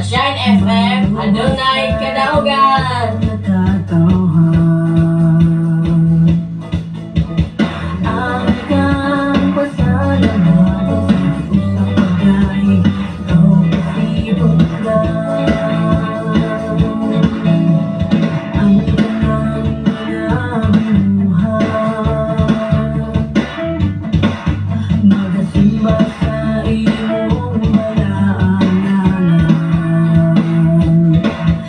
Shine FM, adunay kadaugan. Katawhan. Ang kang pasalamatan sa usang pagdahig ikaw pasidunggan ang tanang mga binuhat magasimba sa imong balaan ngalan.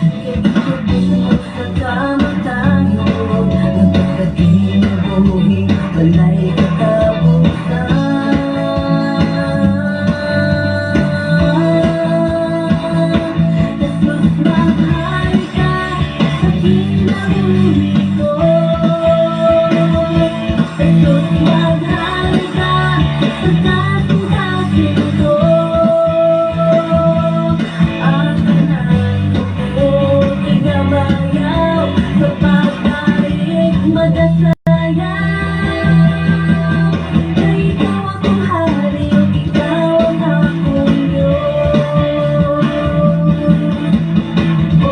Kay gitubos mo sa kamatayon ngadto sa kinabuhing walay katapusan. Jesus, maghari ka sa kinabuhi ko. Jesus, maghari ka sa kasing-kasing ko. Ang tanan ko tigamayaw sa pagdaig magasayaw. Kay ikaw akong hari ug ikaw ang akong Diyos. Oh.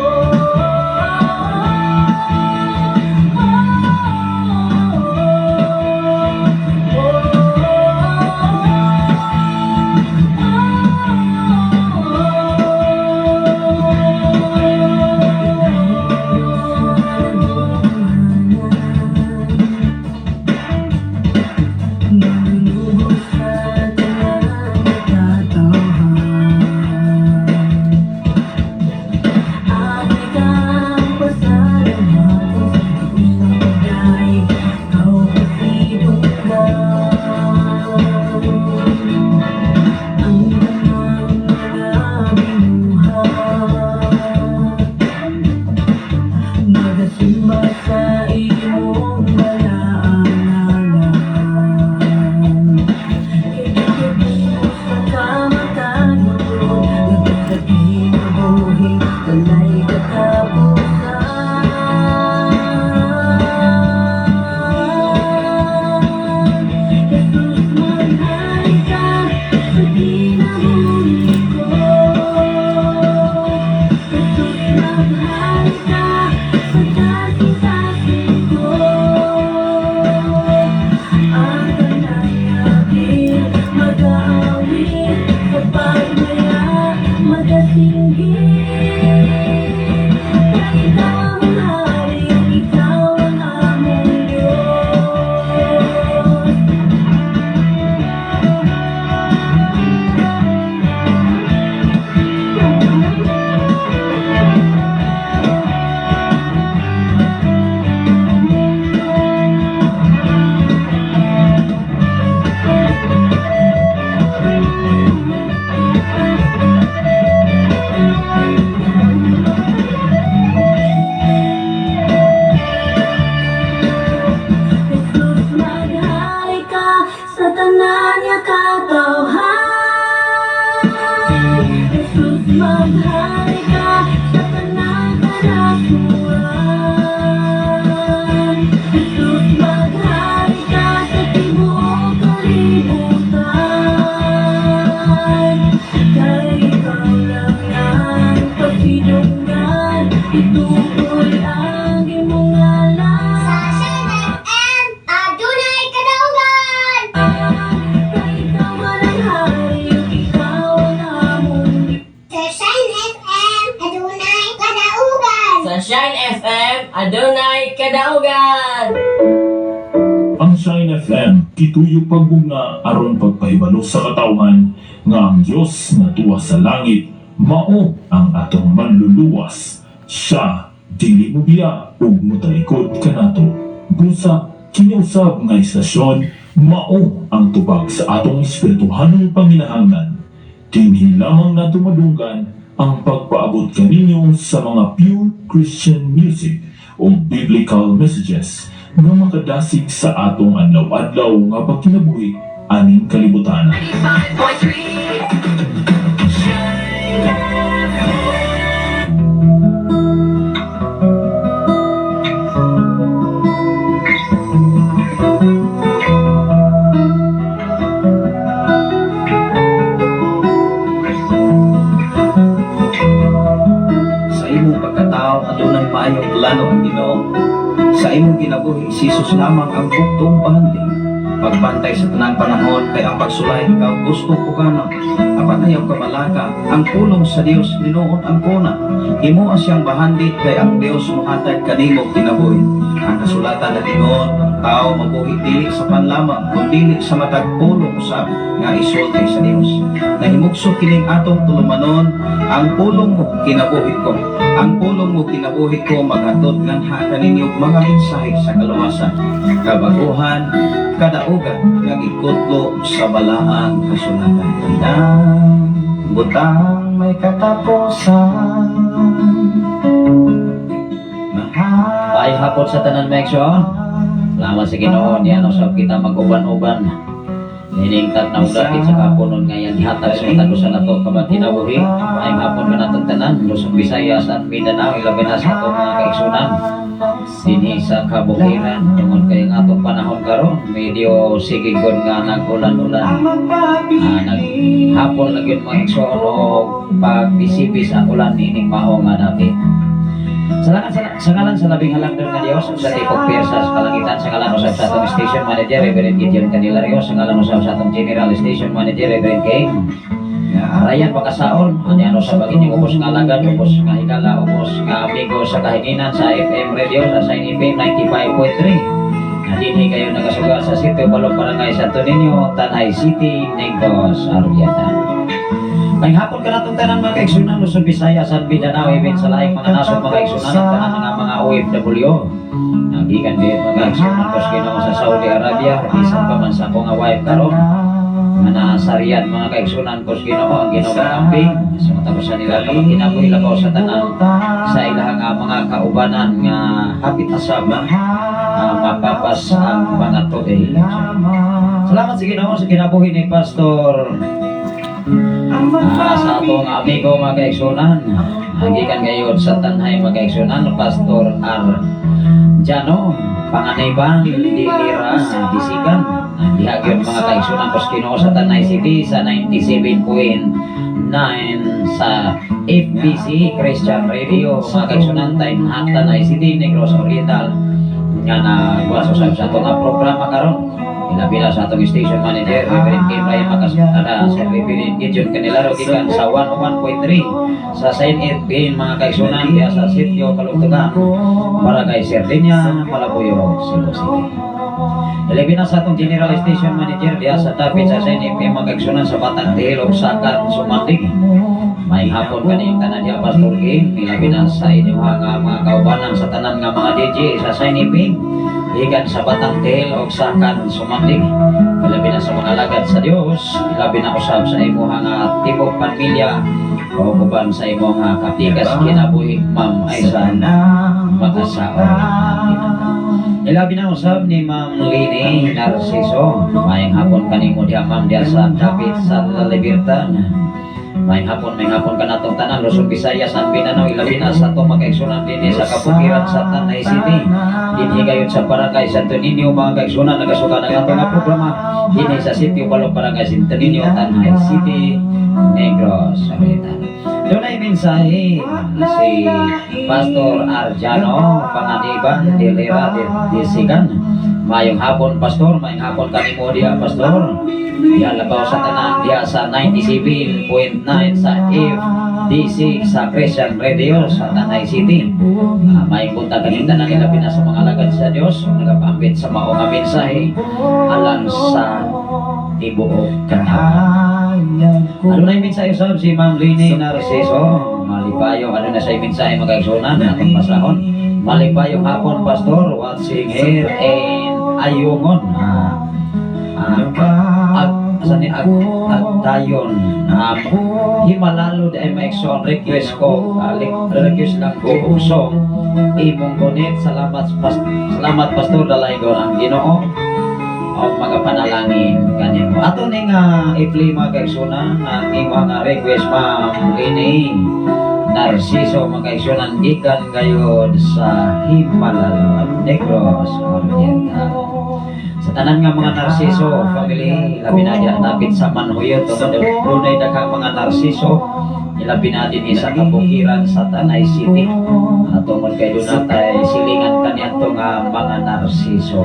Manunubos sa tanang katawhan. Ako'y kang pasalamatan sa usang pagdaig ikaw pasidunggan ang tanang mga binuhat magasimba sa imong balaan ngalan. Kay gitubos mo sa kamatayon ngadto sa kinabuhing walay katapusan. Jesus, maghari ka sa kinabuhi ko. Jesus, maghari ka sa kasing-kasing ko. Ang tanang anghel mag-aawit kapag maya magasinggit. Kay ikaw ang hari, ikaw ang among Diyos. Jesus, maghari ka sa tanan nga katawhan. Jesus, maghari ka sa tanang kanasuran. Jesus, maghari ka sa tibuok kalibutan. Kay ikaw lang ang pasidunggan, itukoy ang imong ngalan. Sa Shine FM, adunay kadaugan. Kay ikaw man ang hari, ikaw ang among Sa Shine FM, adunay kadaugan. Sa Shine FM, adunay kadaugan. Ang Shine FM, gituyo pagbugna aron pagpahibalo sa katawhan nga ang Dios nga tuwa sa langit mao ang atong manluluwas. Siya dili mobiya ug motalikod kanato. Busa kini usab nga istasyon mao ang tubag sa atong espirituhanong panginahanglan. Dinhi lamang nato madunggan ang pagpaabot kaninyo sa mga pure Christian music o biblical messages nga makadasig sa atong adlaw-adlaw nga pagkinabuhi aning kalibutan. 95.3 Shine FM. Plano ang Ginoo. Sa imong kinabuhi, si Jesus lamang ang buktong bahandi. Pagbantay sa tanang panahon kay ang pagsulay ikaw gusto ko kana. Apan ayaw ka malaka, ang pulong sa Dios hinuon ang kuna. Himoa siyang bahandi kay ang Dios mohatag kanimo kinabuhi. Ang kasulatan na ingon, ang tao mabuhi dili sa pan lamang, kun dili sa matag pulong usab nga isulti sa Dios. Nahimugso kining atong tulumanon, ang pulong mo kinabuhi ko. Ang pulong mo kinabuhi ko maghatod nganha kaninyo mga mensahe sa kaluwasan, kabaguhan, kadaugan nga gikutlo sa balaang kasulatan. Ang butang may katapusan. Mahal. Ay hapon sa tanan, Mexo. Salamat sa Ginoo niya no sa kita mag-uban-uban. Niningtat na ulapit sa kapunon ngayon gihatag sa matag usa nato kaban kinabuhi. Ay hapon kanatong tanan Luzon, Visayas at Mindanao, ilabi na sa atong mga kaigsunan dinhi sa kabukiran tungod kay ang atong panahon karon medyo sige gud nga nag-ulan-ulan. Nag hapon lang yun, mga igsoon, og pagdisipis ang ulan niining mao nga dapit. Sa ngalan sa labing halangdon nga Dios sa tipok piyersa sa kalangitan, sa ngalan usab sa atong station manager, Reverend Gideon Candelario, sa ngalan usab sa atong general station manager, Reverend King Ryan Bakasaon, anya ano sa inyong ubos nga alagad, ubos nga higala, ubos nga amigo sa kahinginan sa FM Radio sa Shine FM 95.3. Na dinhi kayo nagasuga sa Sitio Balong, Barangay Santo Niño, Tanay City, Negros Oriental. May hapon ka natong tanan, mga kaigsunan, Luzon, Visayas at Mindanao, even sa laing mga nasod, mga kaigsunan, at tanan nga mga OFW. Nagikan din, mga kaigsunan ko sa Ginoo, sa Saudi Arabia, bisan pa man sa akong nga wife karon nga nasa Riyadh, mga kaigsunan ko sa Ginoo, ang Ginoo kambing sa matag usa nila kinabuhi labaw sa tanan sa ilahang nga mga kaubanan nga hapit asab mapapas ang mga tuig. Salamat sa Ginoo sa kinabuhi ni Pastor sa atong amigo, mga kaigsunan. Gikan gayon sa Tanay, mga kaigsunan, Pastor R. Jano, Panganiban, Dilira, Bisikan. Diha gyud, mga kaigsunan ko sa Ginoo, sa Tanay City sa 97.9 sa FBC Christian Radio, mga kaigsunan, Tanay City, Negros Oriental nga nagwaso sa atong nga programa karon. Ilabi na sa atong station manager, Reverend Kim Ryan Macas, ana sa Reverend Gideon Canelaro gikan sa 101.3 sa Saint FM, mga kaigsunan, diha sa Sitio Kalugtugan, Barangay Serdinia, Malabuyo, Cebu City. Ilabi na sa atong general station manager diha sa dapit sa Saint FM, mga kaigsunan, sa Batang Tihil ug Sakan, Sumandig. May hapon kaning tanan diha, Pastor Kim, ilabi na sa inyong nga mga kaubanan sa tanan nga mga DJ sa Saint FM gikan sa Batang Tihil ug Sakan, Sumandig. Ilabi na sa mga alagad sa Dios, ilabi na usab sa imuha nga tibok pamilya o uban sa imong nga kapikas kinabuhi, Ma'am Aiza Makasaon. Ilabi na usab ni Ma'am Lini Narciso. Maayong hapon kanimo diha, Ma'am, diha sa dapit sa La Libertad. Maayong hapon kanatong tanan, Luzon, Visayas at Mindanao, ilabi na sa atong mga kaigsunan dinhi sa kabukiran sa Tanay City. Dinhi gayud sa Barangay Santo Niño, mga kaigsunan, nagasuka ng atong nga programa dinhi sa Sitio Balong, Barangay Santo Niño, Tanay City, Negros Oriental. Doon ay mensahe si Pastor Arjano Panganiban de Lera de Disigan. Mayong hapon, Pastor, mayong hapon kanimo diha, Pastor. Diha labaw sa tanan diha sa 97.9 sa FDC sa Christian Radio sa Tanay City. May buntag kaning tanan, ilabi na sa mga alagad sa Dios nagapaambit sa mao nga mensahe alang sa tibuok katawhan. Ano na yung mensahe usab si Ma'am Lini Narciso? Malipayo, ano na sa mensahe, mga kaigsunan, atong pasahon. Malipayong hapon, Pastor, watching here in Ayungon. Ag, asa ni ag, agtayon. Himalalo di mga igsoon, request ko, request lang ko og song Imong Gunit. Salamat, Pastor, dalaygon ang Ginoo o mga panalangin kanimo. Ato ni nga i-play, mga kaigsunan, ang imo nga request, Ma'am Lini Narciso, mga kaigsunan, gikan gayod sa Himalalo, Negros Oriental. Sa tanan nga mga Narciso family, labi na diha dapit sa Manhuyot, tungod dunay daghang mga Narciso. Ilabi natin sa kabukiran sa Tanay City. At tungod kay doon natay silingan kaniadto nga mga narsiso.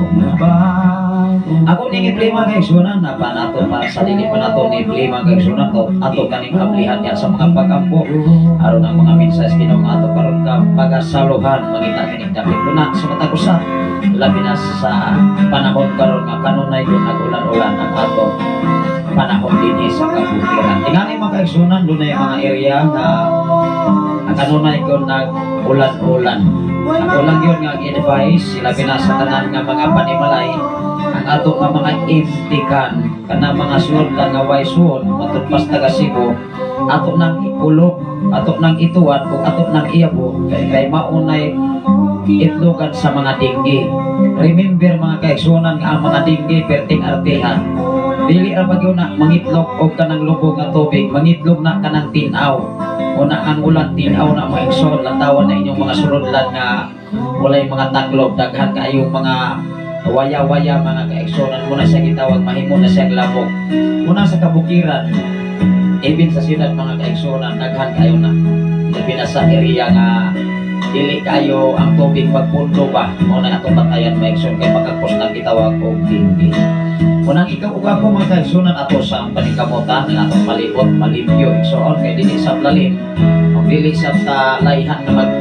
Ako ning iplima kay Sunan na pa nato pa sa dili pa nato ni iplima kay Sunan to ato kaning ablihan niya sa mga pagampo aron ang mga mensahe Ginoo nga ato karon ka pagasaluhan mangita kining dapit una sa matag usa, labi na sa panahon karon nga kanunay gyud nag-ulan-ulan ang ato panahon dinhi sa kabukiran. Tingali, mga kaigsunan, dunay mga area nga ang kanunay ko nag-ulan-ulan. Ako lang yun nga advice, labi na sa tanan nga mga panimalay, ang ato nga mga empty can, kana mga sulod lang nga way suod, matud pas taga Cebu, ato nang ipulog, ato nang ituwad, ug ato nang iyabo, kay maunay itlogan sa mga dinggi. Remember, mga kaigsunan, nga ang mga dinggi perting artihan. Dili ra ba gyud na mangitlog og kanang lubog nga tubig, mangitlog na kanang tinaw. Una ang ulan, tinaw na, mga igsoon, lantawan na inyong mga suludlan nga walay mga taglob, daghan kaayong mga waya-waya, mga kaigsunan mo na siya gitawag mahimo na siyang lamok. Una sa kabukiran, even sa siyudad, mga kaigsunan, daghan kayo na. Labi na sa area nga dili kayo ang tubig magpundo ba, mao na atong batayan, mga igsoon, kay makakos na gitawag og dinggi. Unang ikaw ug ako, mga kaigsunan, ato sa paningkamutan ng atong palibot malimpyo, igsoon, kay dili sa lalim ug dili sa ta layhan nga mag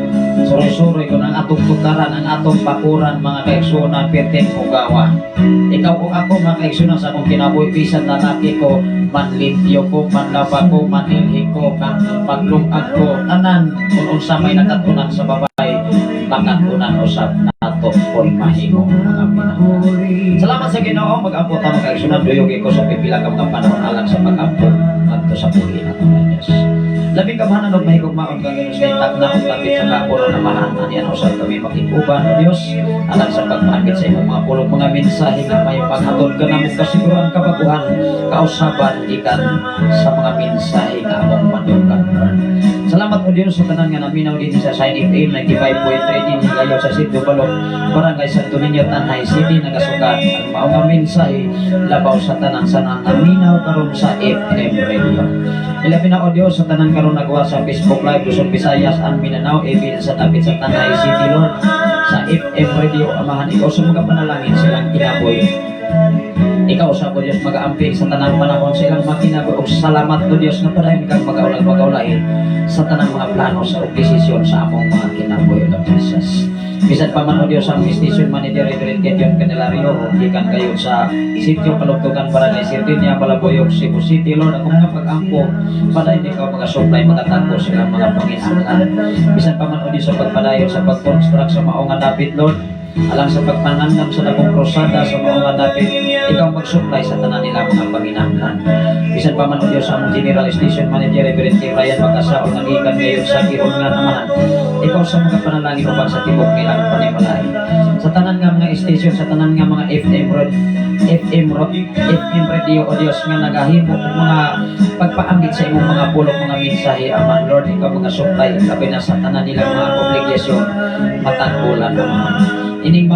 suroy-suroy kun ang atong tukaran, ang atong bakuran, mga kaigsunan, perting ugawa. Ikaw ug ako, mga kaigsunan, sa akong kinabuhi, bisan lalaki ko, manlimpyo ko, manlaba ko, manilhi ko, paglungag ko, tanan kung unsa may nakatunan sa babae, makatunan usab nato kung mahimo, mga pinangga. Salamat sa Ginoo, mag-ampo ta, mga kaigsunan, duyog ko sa pipila ka mga panahon alang sa pag-ampo ngadto sa puri nato nga Dios. Labing gamhanan og mahigugmaon kang Ginoo, sa tagna og dapit sa kapuron, Amahan, anian usab kami makig-uban, O Dios, alang sa pagpaambit sa imong mga pulong, mga mensahe nga may paghatod kanamo kasiguran, kabaguhan, kausaban gikan sa mga mensahe nga among madunggan. Salamat, O Dios, sa tanan nga naminaw din sa Shine FM 95.3 din higayon sa Sitio Balok, Barangay Santo Niño, Tanay City, nagasukat ang mao nga mensahe labaw sa tanan sa naminaw karon sa FM radio. Ilabi na, O Dios, sa tanan karon nagawa sa Facebook Live, Luzon, Visayas and Mindanao, even sa dapit sa Tanay City, Lord, sa FM radio, Amahan, ikaw sa mga panalangin silang kinabuhi. Ikaw sa, O Diyos, mag-aamping sa tanang panahon sa ilang mga kinabuhi. Ug salamat, O Diyos, nga padayon kang mag-aulag mag-aulahin sa tanang mga plano sa ug desisyon sa among mga kinabuhi, Lord Jesus. Bisan pa man, O Diyos, ang station manager Reverend Gideon Candelario, gikan kayo sa Sitio Kalugtugan, Barangay Sirdinia, Malaboyok, Cebu City, Lord, ako mga pag-ampo, padayon ikaw mga supply, makatagpo sila mga panginahanglan. Bisan pa man, O Diyos, sa pagpadayon sa pag-construct sa mao nga dapit, Lord, alang sa pagpangandam sa dakong krusada sa mao nga dapit, ikaw mag-supply sa tanan nila mga panginahanglan. Bisan pa man, O Diyos, sa among General Station Manager Reverend K. Ryan Makasaol nga gikan ngayon sa Gihon nga, Amahan, ikaw sa mga panalangin uban sa tibok nilang panimalay. Sa tanan nga mga station, sa tanan nga mga FM road, FM road, FM radio, O Diyos, nga nagahimo og mga pagpaambit sa imong mga pulong, mga mensahe, Amahan, Lord, ikaw mga supply, labi na sa tanan nilang mga obligasyon, matagbulan, Amahan. Ining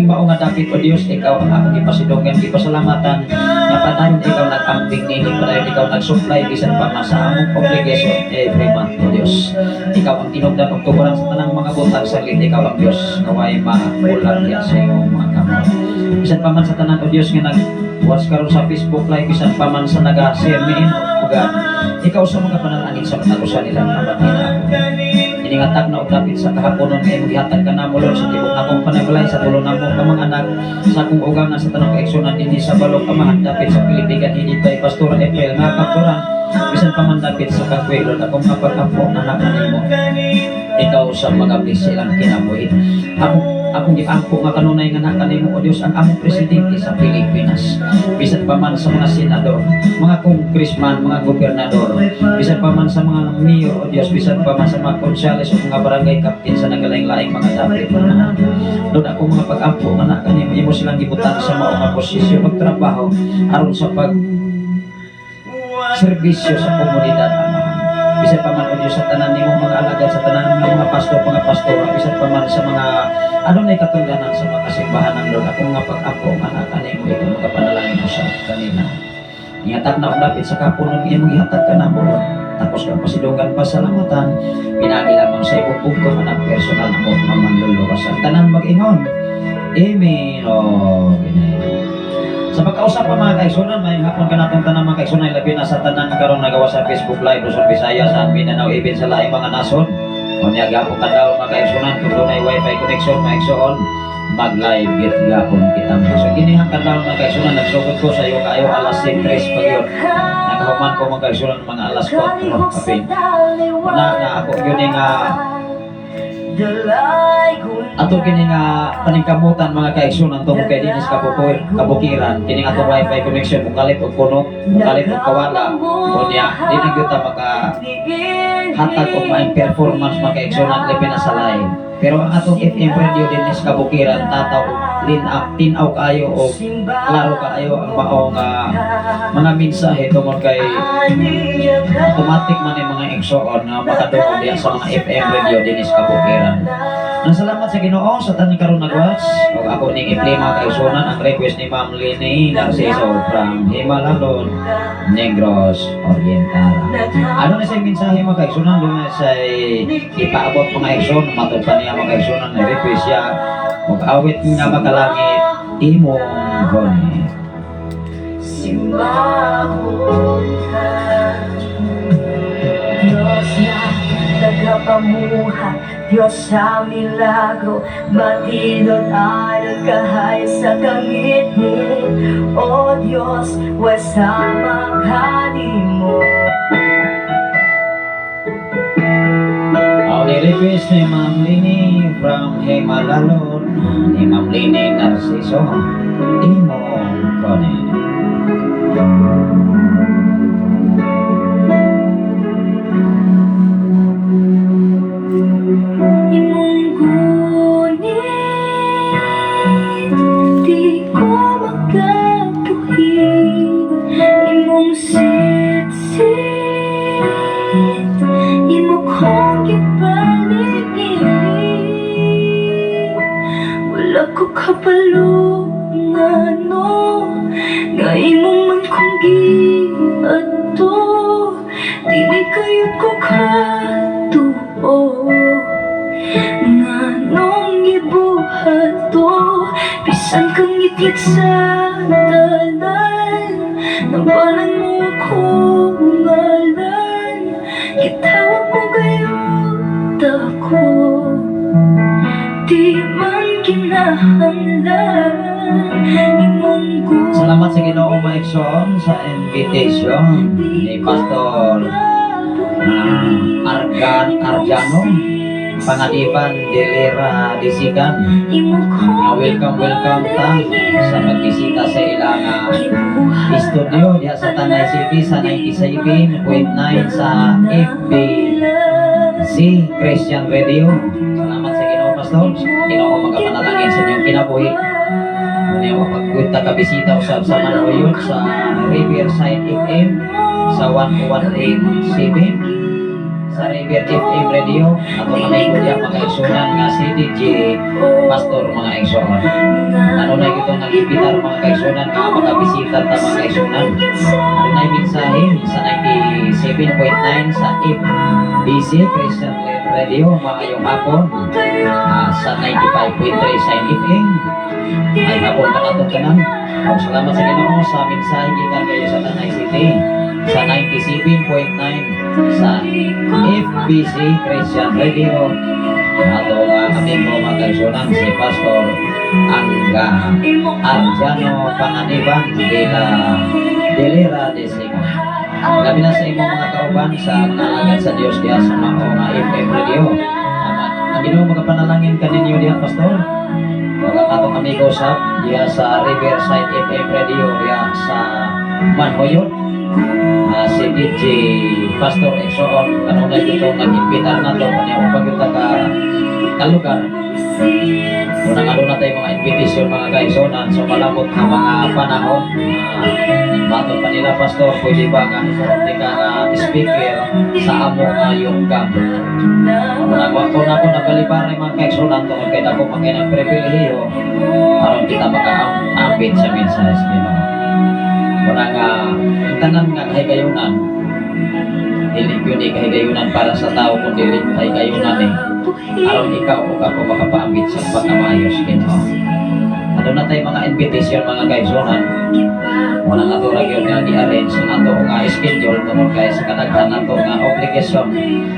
mao nga dapit, O Dios, ikaw ang akong gipasidunggan, gipasalamatan nga padayon ikaw nag-amping nini, padayon ikaw nag-supply bisan pa man sa among obligation every month, O Dios. Ikaw ang tinubdan ug tuguran sa tanang mga butang saglit, ikaw ang Dios nga way makulang diya sa imong mga kamot. Bisan pa man sa tanan, O Dios, nga nag watch karon sa Facebook Live, bisan pa man sa naga-share niin uga, ikaw sa mga panalangin sa matag usa nilang mga iningatag na og dapit sa kahaponon nga imong gihatag kanamo, Lord, sa tibok akong panimalay, sa tulo namo ka mga anak, sa akong ugangan, sa tanang kaigsunan dinhi sa Balok, Amahan, dapit sa Pilipigan, headed by Pastor April nga kapturan, bisan pa man dapit sa Kagwe, Lord, akong mapag-ampo anak kanimo, ikaw sa mga silang kinabuhi. Akong giampo nga kanunay nga anak kanimo, O Dios, ang among presidente sa Pilipinas, bisan pa man sa mga senador, mga congressman, mga gobernador, bisan pa man sa mga mayor, O Dios, bisan pa man sa mga konsehales o mga barangay captain sa nagalaing-laing mga dapit. Lord, ako mga pag-ampo nga anak kanimo, imo silang gibutang sa mao nga posisyon ug trabaho aron sa pag serbisyo sa komunidad, Amahan. Bisan pa man, O Diyos, sa tanan nimong mga alagad, sa tanan ng mga pastor, mga pastora, bisan pa man sa mga ano na katungdanan sa mga kasimbahan ng Lord, akong mga pag-ampo ang anak kanimo, ikaw mga panalangin mo sa kanila. Ingatag na dapit sa kapunon imong ihatag kanamo, Lord. takos kang pasidunggan, pasalamatan pinaagi lamang sa imong bugtong anak, personal mo nga manluluwas. Ang tanan mag-ingon, Amen. O gini. Sa pagkausap pa, mga kaigsunan, may hapon ka natong tanan, mga kaigsunan, labi na sa tanan karon nagawa sa Facebook Live, Luzon, Visayas, sa Mindanao, even sa laing mga nasod. Unya gapon kadlaw, mga kaigsunan, kung dunay wifi connection, mga igsoon, mag-live git gapon kita, mga. So kini ang kadlaw, mga kaigsunan, nagsugod ko sa iyo kaayo alas 3 pag yun. Nakahuman ko, mga kaigsunan, mga alas 4 kapin. Na nga ako yun nga ato kini nga paningkamutan, mga kaigsunan, tungod kay dinis kabukiran kining atong wifi connection, kung kalit og kuno, kung kalit og kawala, unya di na gyud ta maka hatag og maayong performance, mga kaigsunan, labi na sa live. Pero ang atong FM radio dinis kabukiran tataw og lin-up, tin-aw kaayo og klaro kaayo ang maong mga mensahe tungod kay automatic man yung mga igsoon nga makadungog diya sa mga FM radio dinis kabukiran. Nang salamat sa Ginoo sa tanan karon nag-watch. Ug ako ning i-play, mga kaigsunan, ang request ni Ma'am Lini Narciso from Himalalon, Negros Oriental. Ano na sa mensahe, mga kaigsunan? Doon na sa ipaabot, mga igsoon, matod pa niya, mga kaigsunan, na request siya og awit nga makalangit, Imong Guni. Simbahon ka, Diyos na tagapamuhat, Diyos sa milagro, matinod ay nagkahay sa kangitngit. O Diyos, wasama ka mo. Ang ni-request ni Ma'am Lini from Himalalon, ni Ma'am Lini Narciso, Imong Guni. Imong guni, di ko makabuhi. Imong sitsit, imo kong gipaligid. Wala ko kabalo ngano nga imo man kong giadto. Dili kayod ko katuo nganong gibuhat to. Bisan kang ngitngit sa dalan, Nabalan mo akong ngalan. Gitawag mo gayud ako. Di man kinahanglan imong Salamat sa Ginoo, mga igsoon, sa invitation ni Pastor Argan Arjano Pangadipan Delera Disikan. Welcome, welcome ta sa pagbisita sa ilang studio diha sa Tanay City sa 97.9 sa FBC Christian Radio. Salamat sa Ginoo, Pastor. Sa Ginoo magapanalangin sa inyong kinabuhi. Ano mapagpunta ka bisita usab sa Manuyot sa Riverside FM sa 1187 sa River FM Radio. Ato kami ko diya, mga igsunan, nga si DJ Pastor, mga igsoon. Ano na itong nag-imbitar, mga kaigsunan, nga makabisita ta, mga kaigsunan. Ano na yung mensahe sa 97.9 sa FBC Christian Radio, maayong hapon, sa 95.3 sa FM ay hapon ka natong tanan. Og salamat sa Ginoo sa mensahe gikan kayo sa Tanay City sa 97.9 sa FBC Christian Radio. Ato nga amigo, mga kaigsunan, si Pastor Angga Arjano Panganiban de la Delera de Siga. Labi na sa imong mga kauban sa mga alagad sa Dios diha sa mga FM Radio. Tama. Ang Ginoo magapanalangin kaninyo diha, Pastor. Ug ang atong amigo sab diha sa Riverside FM Radio diha sa Manhoyon. Si DJ Pastor Exoon kanunay dito nag-imbitar na to kanya pagkita ka kalugar. Unang ano na tayo mga invitation, mga kaigsunan, so malapot na mga panahon. Matod pa nila, Pastor, pwede ba nga isuot ka nga speaker sa amo nga yung camp? Unang wa ko na ko nagkalibare, mga kaigsunan, tungod kay dako man kay ng pribilehiyo aron kita makaambit sa mensahe sa Ginoo. Una nga ang tanan nga kahigayunan dili Dili gyud ni kahigayunan para sa tao, kundi kahigayunan ni aron ikaw ug ako makapaambit sa pagkamaayo sa Ginoo. Aduna tay mga invitation, mga kaigsunan. Wala na to ra gyud nga gi-arrange ang ato nga schedule tungod kay sa kadaghan nato nga obligasyon,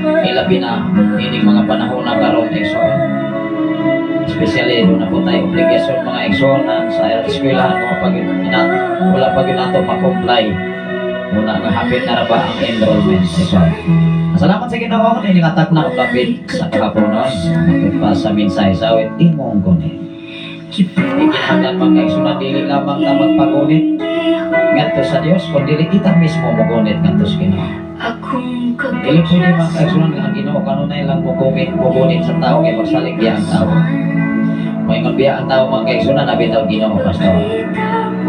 ilabi na ining mga panahon na karon, igsoon. Especially duna po tayo obligasyon, mga igsoon, sa eskwelahan mo pag ina, wala pa gyud nato ma-comply muna nga hapit na ra ba ang enrollment, igsoon. Salamat sa Ginoo ini nga takna og dapit sa kahaponon pa sa mensahe sa awit "Imong Gunit". Ikinahanglan, mga kaigsunan, dili lamang ta magpagunit ngadto sa Dios, kundi kita mismo mogunit ngadto sa Ginoo. Akong Dili pwede, mga kaigsunan, nga ang Ginoo kanunay lang mogunit sa tao kay magsalig biya ang tao. Moingon biya ang tao, mga kaigsunan, "Abi taw Ginoo, pastor."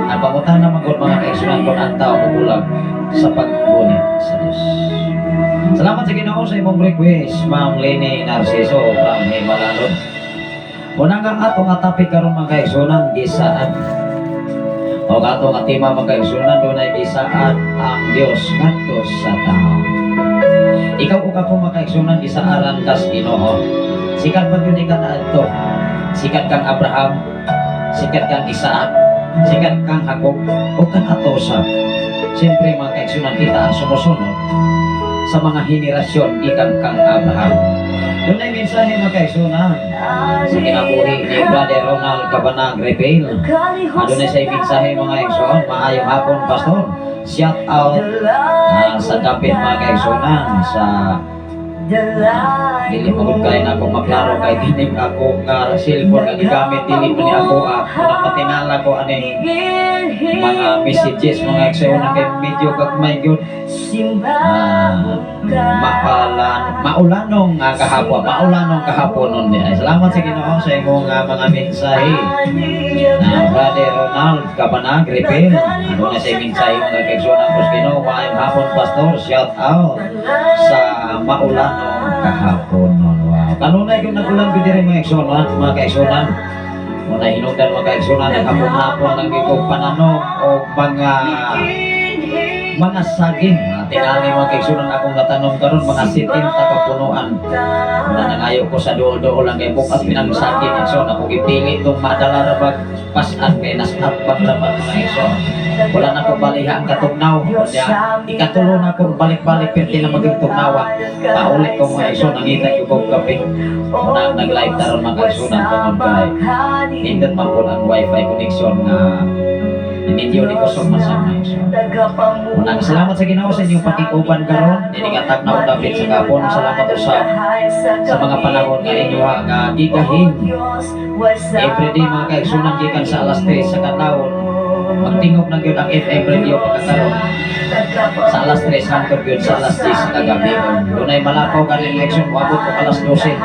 Ang pangutana man gud, mga kaigsunan, kung ang tao mobulag sa paggunit sa Dios. Salamat sa Ginoo sa imong request, Ma'am Lenny Narciso from Himalalon. Una nga ato nga topic karon, mga kaigsunan, gisaad. O ato nga tema, mga kaigsunan, dunay gisaad ang Dios ngadto sa tao. Ikaw ug ako, mga kaigsunan, gisaaran kas Ginoo. Sikat pa gyud ka na adto. Sikat kang Abraham, sikat kang Isaac, sikat kang Jacob, o kan ato sa. Siyempre, mga kaigsunan, kita ang sumusunod sa mga henerasyon gikan kang Abraham. Dunay mensahe, mga kaigsunan, sa kinabuhi ni Brother Ronald Cabanag Repel. Adunay sa mensahe, mga igsoon, "Maayong hapon, pastor. Shout out sa dapit," mga kaigsunan, sa dili magud kay na ako maklaro kay dinig ako nga cellphone nga gigamit, dili man ni ako ah, patinala ko aning mga messages, mga igsoon, kay medyo gagmay gyud. Mapalan maulanong kahapon nun di ay. Salamat sa Ginoo sa imong mga mensahe na Brother Ronald Cabanag Repel. Aduna sa mensahe, mga kaigsuonan ko sa Ginoo, "Maayong hapon, pastor. Shout out sa maulanong kahapon nun." Wow, kanunay kung nagulan ko diri, mga igsuonan, mga kaigsuonan. Muna hinungdan, mga kaigsuonan, naghapon-hapon lang ko pananom o mga saging. Tingali, mga kaigsuonan, akong natanom karon mga 70 kapunuan. Muna nangayo ko sa duol-duol lang kay bukas pinang saging, igsoon. Ako gipili itong madala ra bag pasan kay nasat bag ra ba, mga igsoon. Wala na ko baliha ang katugnaw. Kanya ikatulo na akong balik-balik perti na maging tugnawa. Paulit ko, mga igsoon, nangita ko kog kape. Muna ang nag-live taron, mga kaigsuonan, tungod kay nindot man po ang wifi connection nga medyo ni kusog man sa mga igsoon. Unang salamat sa Ginoo sa inyong pakikuban karon dinhi nga tagnaw dapit sa gapon. Salamat usab sa mga panahon nga inyo nga gigahin. Everyday, mga kaigsunan, gikan sa alas 3 sa kadlawon, magtingog na gyud ang FM radio pagkakaroon sa alas 3 hangtod gyud sa alas 10 sa kagabi. Dunay malakaw kaning election, moabot og alas 12.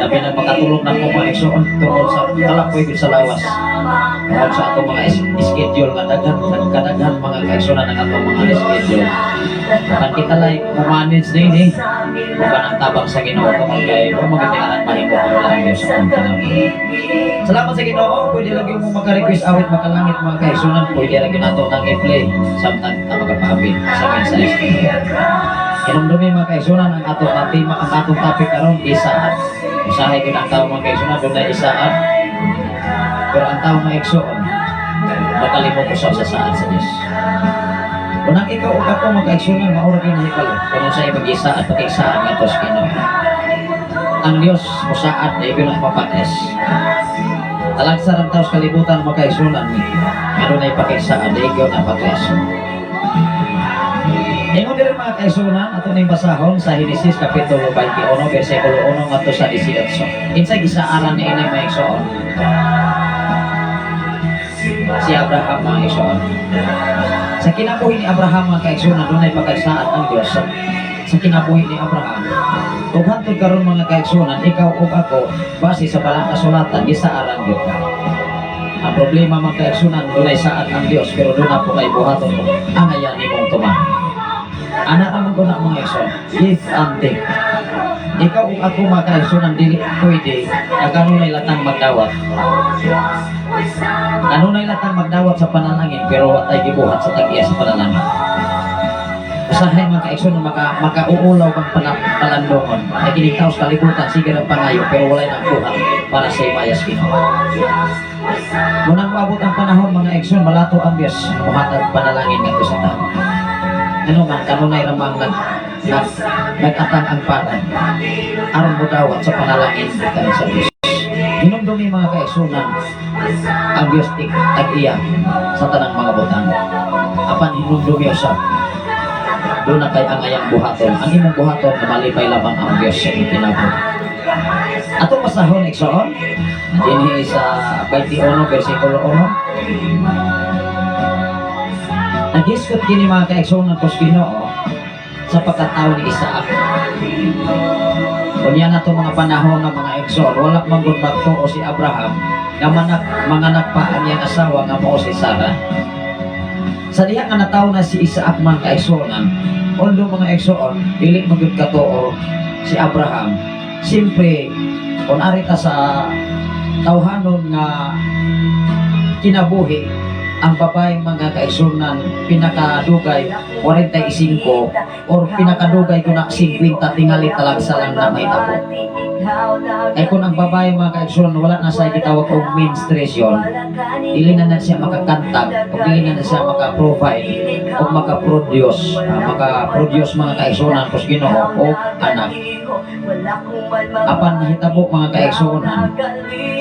Labi na makatulog na ko, mga igsoon, tungod sa kalapoy gyud sa lawas. Tungod sa atong mga schedule nga daghan kadaghan, mga kaigsunan, ang atong mga schedule. Kan kita like mo-manage din eh. Uban ang tabang sa Ginoo tungod kay wa magtingalan mahimo kung wala ang Diyos sa atong kinabuhi. Salamat sa Ginoo, pwede lagi mo maka-request awit makalangit, mga kaigsunan, pwede lagi nato nang i-play samtang ta makapaabit sa mensahe. Hinumdumi, mga kaigsunan, ang atong tema, ang atong topic karon, isaad. Usahay gyud ang tao, mga kaigsunan, dunay isaad. Pero ang tao, mga igsoon, makalimot usab sa saad sa Dios. Unang ikaw ug ako, mga kaigsunan, maura gyud nahibalo kung sa imong gisaad pakisaad ngadto sa Ginoo. Ang Dios mosaad na gyud ang mapates. Talagsa ang tao sa kalibutan, mga kaigsunan, nga dunay pakisaad di gyud ang pates. Ingon diri, mga kaigsunan, ato ning basahon sa Henesis kapitulo 21 bersikulo 1 ngadto sa 18. Kinsa gisaaran ni ini, mga igsoon? Si Abraham, mga igsoon. Sa kinabuhi ni Abraham, mga kaigsunan, dunay pagkasaad ang Dios sa kinabuhi ni Abraham. Ug hantod karon, mga kaigsunan, ikaw ug ako, base sa balang kasulatan, gisaaran gyud ka. Ang problema, mga kaigsunan, dunay saad ang Dios pero duna po kay buhaton mo ang ayan imong tuman. Ana naman ko na, mga igsoon, give and take. Ikaw ug ako, mga kaigsunan, dili pwede nga kanunay latang magdawat. Kanunay latang magdawat sa panalangin pero wa tay gibuhat sa tag-iya sa panalangin. Usahay, mga kaigsoon, makauulaw kang palandongon. Ay kining tao sa kalibutan, sige lang pangayo, pero walay nagbuhat para sa himayas Ginoo. Munang moabot ang panahon, mga igsoon, malato ang Diyos, muhatag panalangin ngadto sa tao. Ano man, kanunay ramang nag-atang ang palad aron mo dawat sa panalangin gikan sa Diyos. Hinumdumi, mga kaigsunan, ang Diyos tag-iya sa tanang mga butang. Apan hinumdumi usab, duna kay angayang buhaton. Ang imong buhaton na malipay lamang ang Diyos sa imong kinabuhi. Atong basahon, igsoon, dinhi sa 21 versikulo 1. Nagisgot kini, mga kaigsuonan ko sa Ginoo, sa pagkatao ni Isaac. Unya na to mga panahon ng mga igsoon, wala man gud magtuo si Abraham nga manganak pa ang iyang asawa nga mao si Sarah. Sa diha nga natawo na si Isaac, mga kaigsuonan, although, mga igsoon, dili man gud katuo si Abraham. Siyempre, kung ari ta sa tawhanon nga kinabuhi, ang babae, mga kaigsunan, pinakadugay 45 or pinakadugay ko na 50, tingali talagsa lang na mahitabo. Ay kung ang babae, mga kaigsunan, wala na sa gitawag og menstruation, dili na na siya makakantag o dili na na siya maka-provide o maka-produce, mga kaigsunan kus Ginoo, o anak. Apan nahitabo, mga kaigsunan,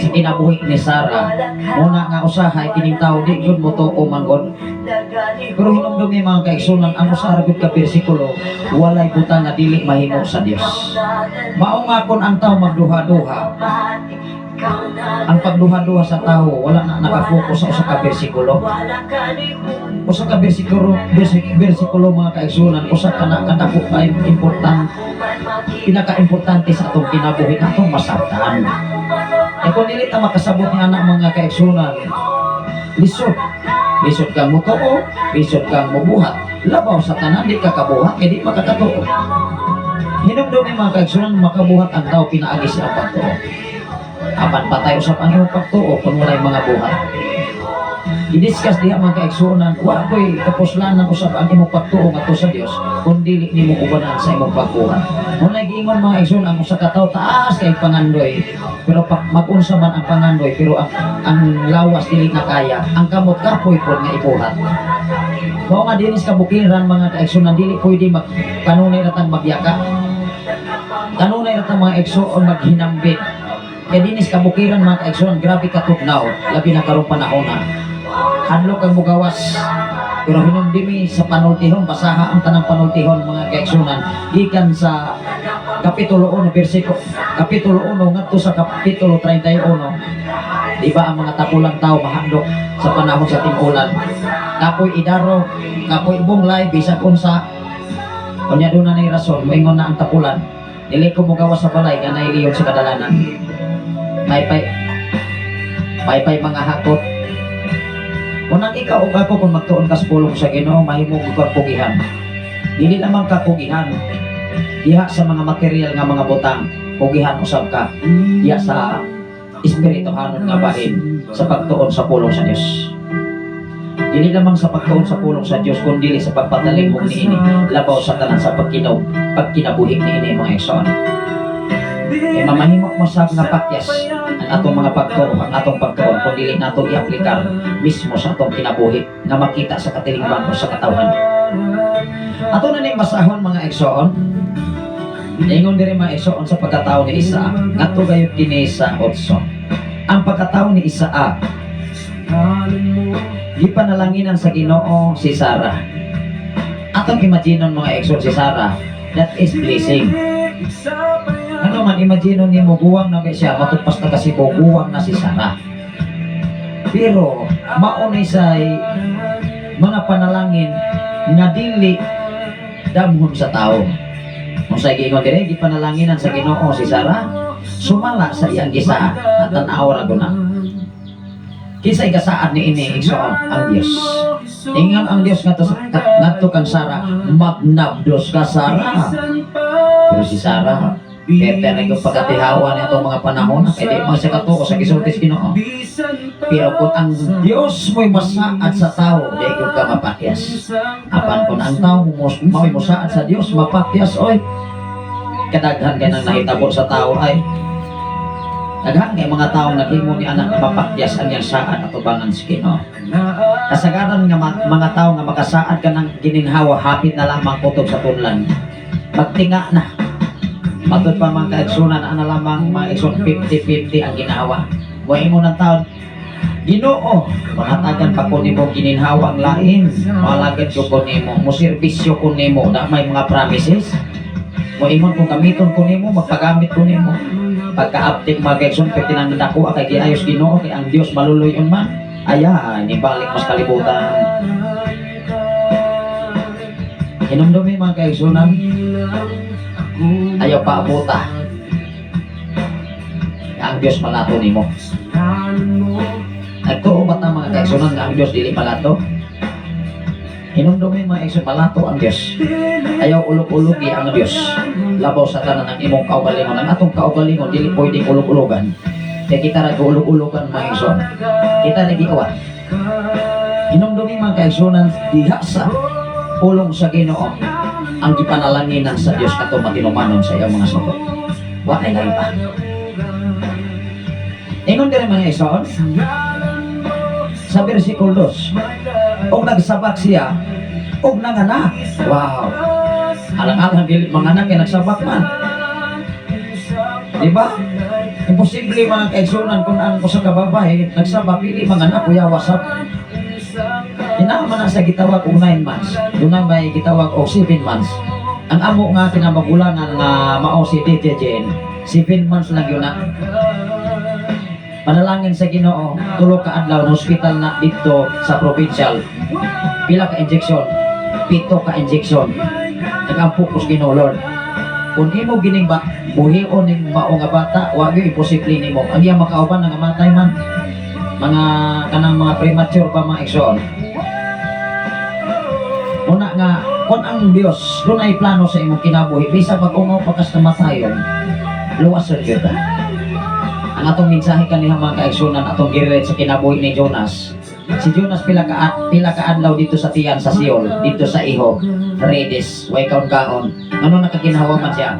sa kinabuhi ni Sarah muna nga usahay kining tao di gyud mo tuo man gud. Pero hinumdumi, mga kaigsunan, ang usa ra gyud ka bersikulo, walay butang nga dili mahimo sa Dios. Mao nga kon ang tao magduha-duha, ang pagduha-duha sa tao wala na nakafocus sa usa ka bersikulo. Usa ka bersikulo, mga kaigsunan, usa ka na kadako kay important, pinaka-importante sa atong kinabuhi na atong masabtan. E kung dili ta makasabot ni anak, mga kaigsunan, lisod. Lisod kang mutuo, lisod kang mubuhat. Labaw sa tanan, di ka kabuhat, eh di makakatuo. Hinumdumi, mga kaigsunan, makabuhat ang tao pinaagi sa pagtuo. Apan patay usab ang imong pagtuo kung walay mga buhat. I-discuss diha, mga kaigsunan, wa ko'y kapuslanan usab ang imong pagtuo ngadto sa Dios kung dili nimo ubanan sa imong pagbuhat. Muna giingon, mga igsoon, ang usa ka tawo taas kay pangandoy, pero mag-unsa man ang pangandoy, pero ang lawas dili na kaya, ang kamot kapoy pod nga ibuhat. Mao nga dinis kabukiran, mga kaigsunan, dili pwede mag kanunay ra tang magyaka. Kanunay ra tang, mga igsoon, maghinambit. Kaya dinis kabukiran, mga kaigsunan, grabe katugnaw, labi na karong panahon na. Hadlok ang mugawas. Pero hinumdumi sa panultihon, basaha ang tanang panultihon, mga kaigsunan, gikan sa kapitulo 1 bersikulo kapitulo 1 ngadto sa kapitulo 31. Di ba ang mga tapulang tao mahadlok sa panahon sa ting-ulan? Kapoy idaro, kapoy bunglay, bisag unsa. Unya doon na rason, moingon na ang tapulan. Dili ko mugawas sa balay, ganay liyon sa kadalanan. Paypay, paypay mga hakot. Unang ikaw ug ako, kung magtuon ka sa pulong sa Ginoo, mahimo ka pugihan. Dili lamang ka pugihan diha sa mga material nga mga butang, pugihan usab ka diha sa espirituhanon nga bahin sa pagtuon sa pulong sa Dios. Dili lamang sa pagtuon sa pulong sa Dios kun dili sa pagpatalimhog niini, labaw sa tanan sa pagkinabuhi niini, mga igsoon. Kay mamahimo mo sa nga pakyas ang atong mga pagtuo, ang atong pagtuon kung dili nato iaplikar mismo sa atong kinabuhi nga makita sa katilingban o sa katawhan. Ato na ning basahon, mga igsoon. Ingon diri, mga igsoon, sa pagkatao ni Isaac, ngadto gayud kini sa 8. Ang pagkatao ni Isaac, gipanalanginan sa Ginoo si Sarah. Atong imaginon, mga igsoon, si Sarah, that is blessing. Ano man, imagine nimo guwang na kay siya, matugpas na kasi ko, guwang na si Sarah. Pero, maunay say mga panalangin nga dili damhon sa tao. Kung sa giingon dire, gipanalanginan sa Ginoo si Sarah, sumala sa iyang gisaad at tan-aw ra guna. Kinsay gasaad ni ini, igsoon? Ang Dios. Ingon ang Dios ngadto kang Sarah, magnabdos ka, Sarah. Pero si Sarah, Better na yung pagkatihawa ni atong mga panahon kay di man siya katuo sa gisulti sa Ginoo. Pero kung ang Dios mo'y masaad sa tao, di gyud ka mapakyas. Apan kung ang tao mo mao'y mosaad sa Dios, mapakyas oy. Kadaghan kay nang nahitabo sa tao ay daghan kay mga tao naghimo ni anak mapakyas ang iyang saad atubangan sa Ginoo. Kasagaran nga mga tao nga makasaad ka ng gininhawa, hapit na lamang kutob sa tunlan. Magtinga na. Matud pa mga kaigsunan, ana lamang mga igsoon, 50-50 ang ginawa. Muingon ng taon, "Ginoo, panghatagan pa ko nimo gininhawa ang lain. Malagad ko nimo, moserbisyo ko nimo," na may mga promises. Moingon kung gamiton ko nimo, magpagamit ko nimo. Pagkaaptik, mga kaigsoon, pwede nang dako kay giayos Ginoo, kay ang Dios maluluyon man. Aya, nibalik mas kalibutan. Hinumdumi, mga kaigsunan, ayaw pa abuta. Ang Dios malato nimo. Nagtuo ba ta, mga kaigsunan, nga ang Dios dili malato? Hinumdumi, mga igsoon, malato ang Dios. Ayaw ulog-ulogi ang Dios. Labaw sa tanan ng imong kaugalingon. Ang atong kaugalingon dili pwedeng ulog-ulogan. Kaya kita ra ulog-ulogan, mga igsoon. Kita ra giawat. Hinumdumi, mga kaigsunan, diha sa pulong sa Ginoo ang gipanalanginan sa Dios katong matinumanon sa iyang mga sugo. Wa ay lain pa. Ingon diri, mga igsoon, sa versikulo 2, og nagsabak siya og nanganak. Wow. Alang-alang dili manganak kay nagsabak man. Di ba? Imposible, mga kaigsunan, kung ang usa ka babae nagsabak dili manganak, kuya wasap. Inaman na sa gitawag og 9 months. Doon may gitawag og 7 months. Ang amo nga kinamagulangan nga mao si DJ Jen, 7 months lang yun na. Panalangin sa Ginoo, 3 ka adlaw na hospital na dito sa provincial. Pila ka injection? 7 ka injection. Nagampo ko sa Ginoo, "Lord. Kung imo gining ba buhion ning mao nga bata, wa gyud imposible nimo." Ang iyang makauban nangamatay man. Mga kanang mga premature pa, mga igsoon. Una nga kung ang Dios dunay plano sa imong kinabuhi, bisag pag-ungaw pa kas namatayon, luwas sa gyud ka. Ang atong mensahe kaniha, mga kaigsunan, atong girelate sa kinabuhi ni Jonas. Si Jonas pila ka adlaw dito sa tiyan sa Sheol, dito sa iho, 3 days, way kaon-kaon. Ano nakaginhawa man siya?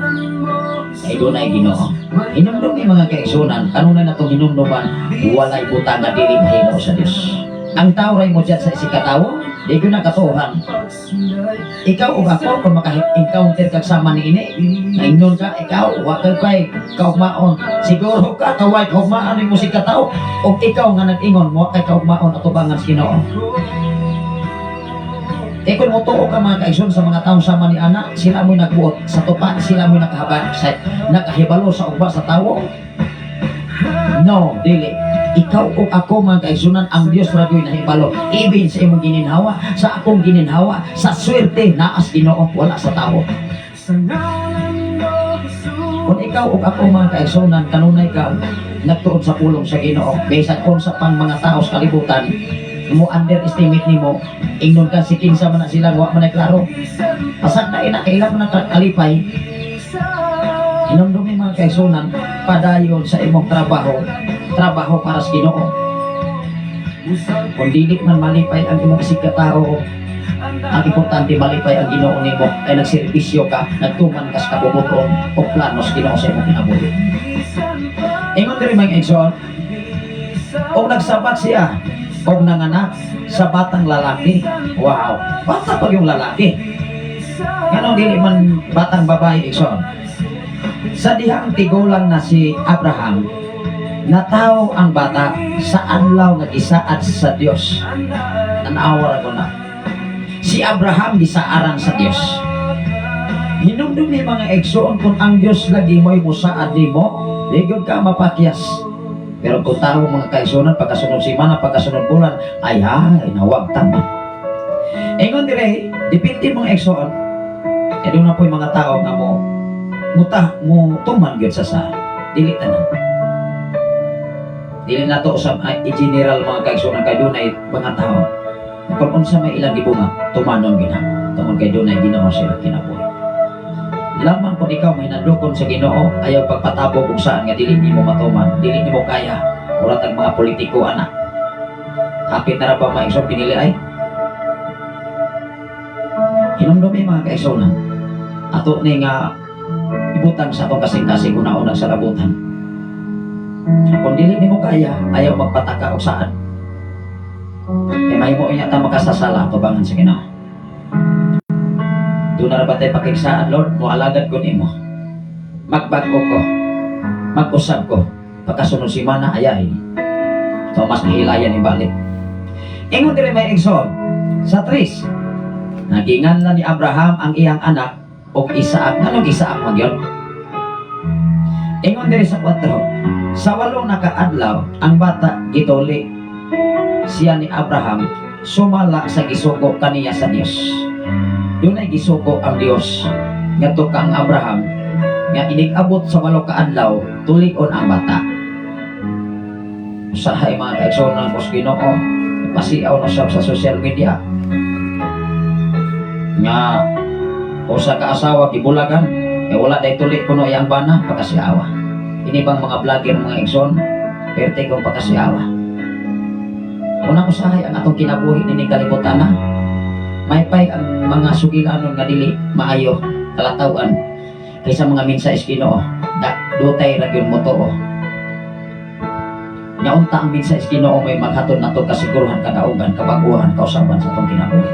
Ay dunay Ginoo. Hinumdum ni mga kaigsunan, kanunay natong hinumduman, walay butang nga dili mahimo sa Dios. Ang tao ray mo sa isigkatawo, di ko na katuohan. Ikaw ug ako, kung maka-encounter kag sama ni ini, naingnon ka, ikaw, wa kay kay kaugmaon. Siguro ka, kaway kaugmaan mo si katao, ug ikaw nga nag-ingon, mo kay kaugmaon atubangan sa Ginoo. Eh kung motuo ka, mga kaigsoon, sa mga taong sama ni Ana, sila mo'y nagbuot sa tupa, sila mo'y nakahaba, sa, nakahibalo sa ugba sa tawo. No, dili. Ikaw o ako, mga kaigsunan, ang Dios ra gyud nahibalo. Ibin sa imong gininhawa, sa akong gininhawa, sa swerte naas Ginoo, wala sa tawo. Kung ikaw o ako, mga kaigsunan, kanunay ka nagtuod sa pulong sa Ginoo, bisan unsa pang mga tao sa kalibutan mo underestimate nimo, ingnon ka si kinsa man na sila, wa man ay klaro. Pasag na ina kailan man na kalipay. Hinumdumi, mga kaigsunan, padayon sa imong trabaho, trabaho para sa Ginoo. Kung dili man malipay ang imong isigkatao, ang importante malipay ang Ginoo nimo ay nagserbisyo ka, nagtuman ka sa kabubut-on o plano sa Ginoo sa imong kinabuhi. Ingon diri, mga igsoon, og nagsabak siya og nanganak sa batang lalaki. Wow, bata pa yung lalaki. Ngano dili man batang babae, igsoon? Sa dihang tigulang na si Abraham, natawo ang bata sa adlaw nga gisaad sa Dios. Tan-awa ra ko na. Si Abraham gisaaran sa Dios. Hinumdum ni mga igsoon, kung ang Dios lagi mo'y musaad nimo, di gyud ka mapakyas. Pero kung tao, mga kaigsunan, pagkasunod simana, pagkasunod bulan, ay ay, nawag tama. Ingon dire, depende, mga igsoon. Kaya doon na po yung mga tao nga mo, muta, mo tuman gyud sa sa, dili tanan. Dili na to sa ay, i-general, mga kaigsunan, kay dunay mga tao. Kung unsa may ilang gibunga, tumanon gina. Tungod kay dunay Ginoo sila kinabuhi. Lamang kung ikaw mahinadlokon sa Ginoo, ayaw pagpatabog og saan nga dili nimo matuman, dili nimo kaya. Mura tag mga politiko ana. Hapit na ra ba, mga igsoon, pinili ay? Hinumdumi, mga kaigsunan. Ato ni nga ibutang sa atong kasing-kasing una-una sa labutan. Kung dili nimo kaya, ayaw magpataka og saan. Kay mahimo niya ta makasasala tubangan sa Ginoo. Duna ra ba tay pakigsaan, Lord, moalagad ko nimo. Magbag-o ko. Mag-usab ko. Pagkasunod simana, ayay. Thomas nahilayan ibalik. Ingon diri, mga igsoon, sa 3, naginganlan ni Abraham ang iyang anak og Isaac. Anong Isaac man yun? Ingon diri sa 4, sa 8 na kaadlaw, ang bata gituli siya ni Abraham sumala sa gisugo kaniya sa Dios. Dunay gisugo ang Dios ngadto kang Abraham nga inig-abot sa 8 ka adlaw, tulion ang bata. Usahay, mga kaigsuonan ko sa Ginoo, pasiaw na siya sa social media nga usa ka asawa gibulagan eh wala day tuli kuno iyang bana, pagkasiawa. Ini bang mga vlogger, mga igsoon, perte kong pagkasiawa. Unang usahay ang atong kinabuhi nining kalibutan na maypay ang mga sugilanon nga dili maayo kalatawan kaysa mga mensahe sa Ginoo da dutay ra gyud mo tuo. Nya unta ang mensahe sa Ginoo may maghatod nato kasiguruhan, kadaugan, kabaguhan, kausaban sa atong kinabuhi.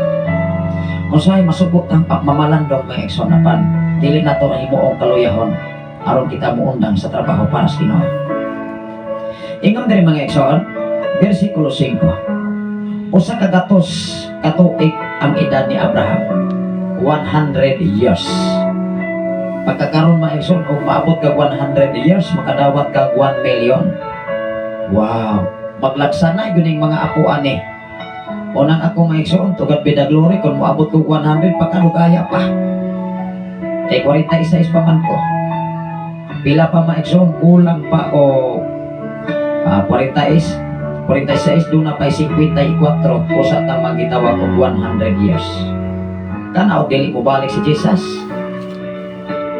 Usahay masugot ang pagmamalandong, mga igsoon, apan dili nato himuong kaluyahon aron kita muundang sa trabaho para sa Ginoo. Ingon diri, mga igsoon, versikulo 5. Usa ka gatos katuig ang edad ni Abraham. 100 years. Pagkakaroon, mga igsoon, kung maabot kag 100 years, makadawat kag 1 million. Wow! Maglagsanay yun yung mga apo ani. Unang ako, mga igsoon, to God be the glory, kung moabot ko 100, pagkalugaya pa. Kay 46 pa man ko. Pila pa, mga igsoon, kulang pa o 46, 46, duna pa 54 usa ta magitawag og 100 years. Kana og dili mobalik si Jesus.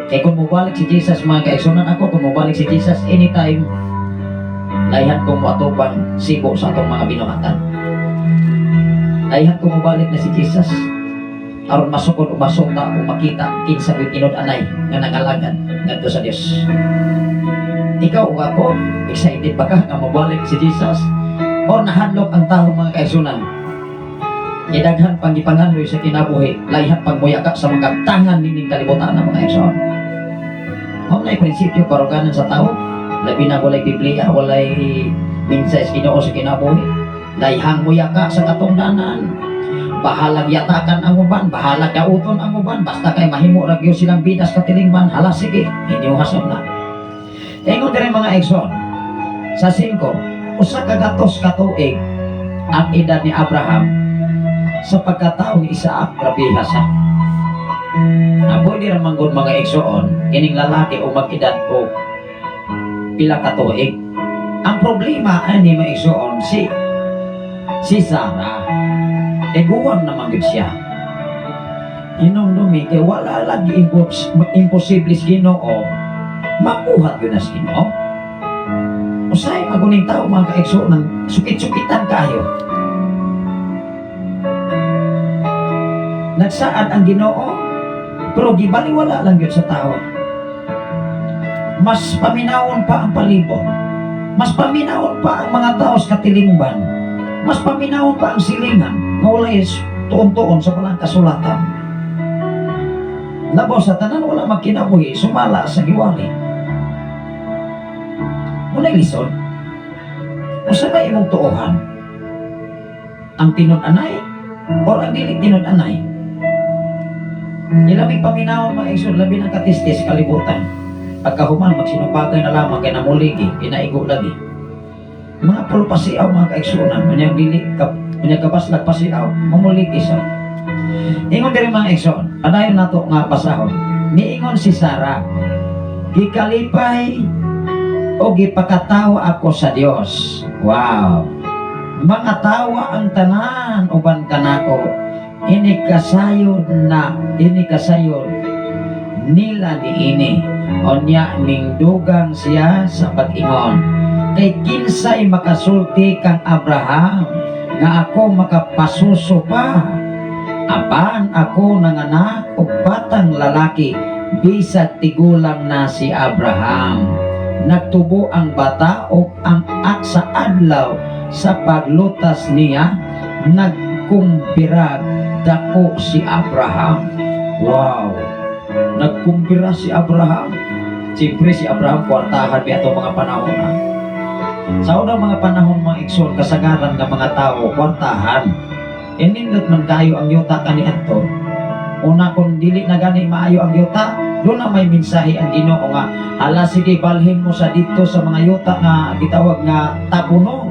Kay kung mobalik si Jesus, mga kaigsunan, ako kung mobalik si Jesus anytime, layhan kong moatubang sibo sa atong mga binuhatan. Layhan kong mobalik na si Jesus aron masukod o masuta o makita kinsa gyud tinud-anay nga nangalagad ngadto sa Dios. Ikaw ug ako, excited ba ka nga mobalik si Jesus? O nahadlok ang tao, mga kaigsunan? Gidaghan pang gipangandoy sa kinabuhi, layhan pang muyaka sa mga tangan nining kalibutan ng mga igsoon. Mao na prinsipyo karuganan sa tao, labi na walay Biblia, walay mensahe sa Ginoo sa kinabuhi. Layhang muyaka sa katungdanan. Bahalag yatakan ang uban, bahalag dauton ang uban, basta kay mahimo ra gyud silang bidas katilingban, hala sige, inyo hasab na. Ingon diri, mga igsoon, sa 5, 100 ka tuig ang edad ni Abraham sa pagkatao ni Isaac, grabeha sa. Ah, pwede ra manggod, mga igsoon, kining lalaki o mag-edad o pila ka tuig. Ang problema ani, mga igsoon, si si Sarah. Eguwang naman gyud siya. Hinumdumi kay wala lagi imposible sa Ginoo, mabuhat gyud na sa Ginoo. Usahay maguning tao, mga kaigsoon, ng sukit-sukitan kayo. Nagsaad ang Ginoo, pero gibaliwala lang yun sa tao. Mas paminawon pa ang palibot. Mas paminawon pa ang mga tao sa katilingban. Mas paminawon pa ang silingan nga walay tuon-tuon sa balang kasulatan. Labaw sa tanan, wala magkinabuhi, sumala sa giwali. Muna'y lisod. Usa ba imong tuohan? Ang tinud-anay or ang dili tinud-anay? Ilaming paminawon, mga igsoon, labi ng katistis kalibutan. Pagkahuman, magsinupagay na lamang kay namuligi, kinaigo lagi. Mga pulpasiaw, mga kaigsunan, unyang dili, unyang kabaslag pasiaw, mamuligi sa. Ingon diri, mga igsoon, padayon nato nga basahon. Niingon si Sarah, "Gikalipay o gipakatawa ako sa Dios." Wow! Mga tawa ang tanan uban kanako. Ini kasayod na, ini kasayod. nila niini. Unya ningdugang siya sa pag-ingon, "Kay kinsay makasulti kang Abraham nga ako makapasuso pa? Apan ako nanganak og batang lalaki bisag tigulang na si Abraham." Nagtubo ang bata ug ang ak sa adlaw sa paglutas niya nagkumbirag dako si Abraham. Wow! Nagkumbira si Abraham. Siyempre si Abraham kwartahan bi atong mga panahon na. Sa unang mga panahon, mga igsoon, kasagaran nga mga tao kwartahan. Inindot man kayo ang yuta kaniadto. Una, kung dili na gani maayo ang yuta, doon na may mensahe ang Ginoo nga, "Hala sige, balhin mo sa dito sa mga yuta nga gitawag nga tapuno."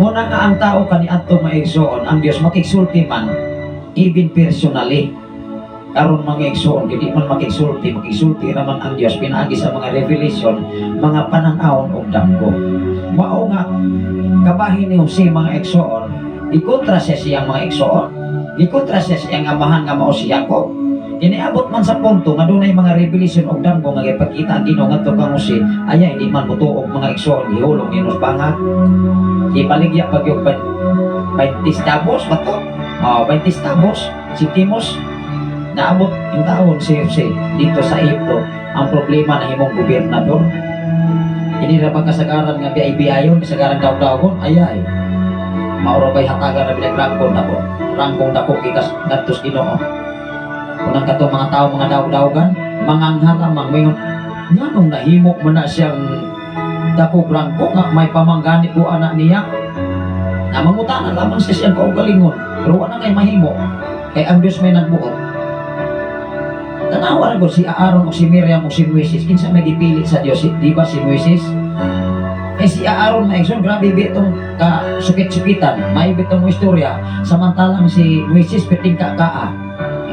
Muna nga ang tao kaniadto, mga igsoon, ang Dios makigsulti man even personally. Karon, mga igsoon, hindi man makigsulti, makigsulti raman ang Dios pinaagi sa mga revelation, mga pananawon og damgo. Mao nga kabahin ni Jose, mga igsoon, gikontra siya siyang mga igsoon. Gikontra siya siyang amahan nga mao si Jacob. Kiniabot man sa punto nga dunay mga revelation og damgo nga gipakita ang Ginoo ngadto kang Jose, aya hindi man motuo mga igsoon, gihulong ni bangag. Ipaligya pag yung 20 tabos ba to? Oh, 20 tabos, centimos. Naabot yung taon si Jose dito sa Ehipto. Ang problema na himong gobernador. Ini ra ba kasagaran nga biay-biayon, kasagaran daw-dawgon, ayay. Mauro ba'y hatagan na binagrangkon dako. Rangkong dako gikas ngadto sa Ginoo. Unang kato mga tao mga daw-dawgan, mangangha lamang moingon, nganong nahimo man na siyang dako rangko nga may pamanggani po anak niya. Na mangutana lamang siya siyang kaugalingon, pero wala ngay mahimo. Kay ang Diyos may nagbuot. Tanawa na si Aaron o si Miriam o si Moises, kinsa may gipili sa Diyos, di ba si Moises? Eh si Aaron, mga igsoon, grabe ba itong ka sukit-sukitan, may bitong mo istorya, samantalang si Moises piting ka kaa.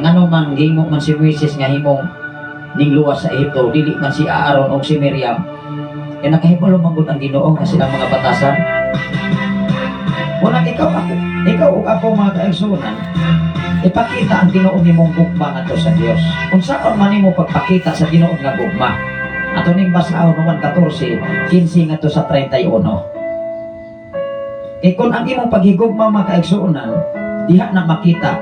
Ngano man gihimo man si Moises nga himong ningluwas sa Ehipto, dili man si Aaron o si Miriam? Eh nakahibalo man gud ang Ginoo nga silang mga batasan. Wala ikaw ako, ikaw ug ako, mga kaigsuonan, ipakita ang tinuod nimong gugma ngadto sa Dios. Unsaon man nimo pagpakita sa tinuod nga gugma? Ato ning basahon Juan 14, 15 ngadto sa 31. Kay kung ang imong paghigugma, mga kaigsuonan, diha na makita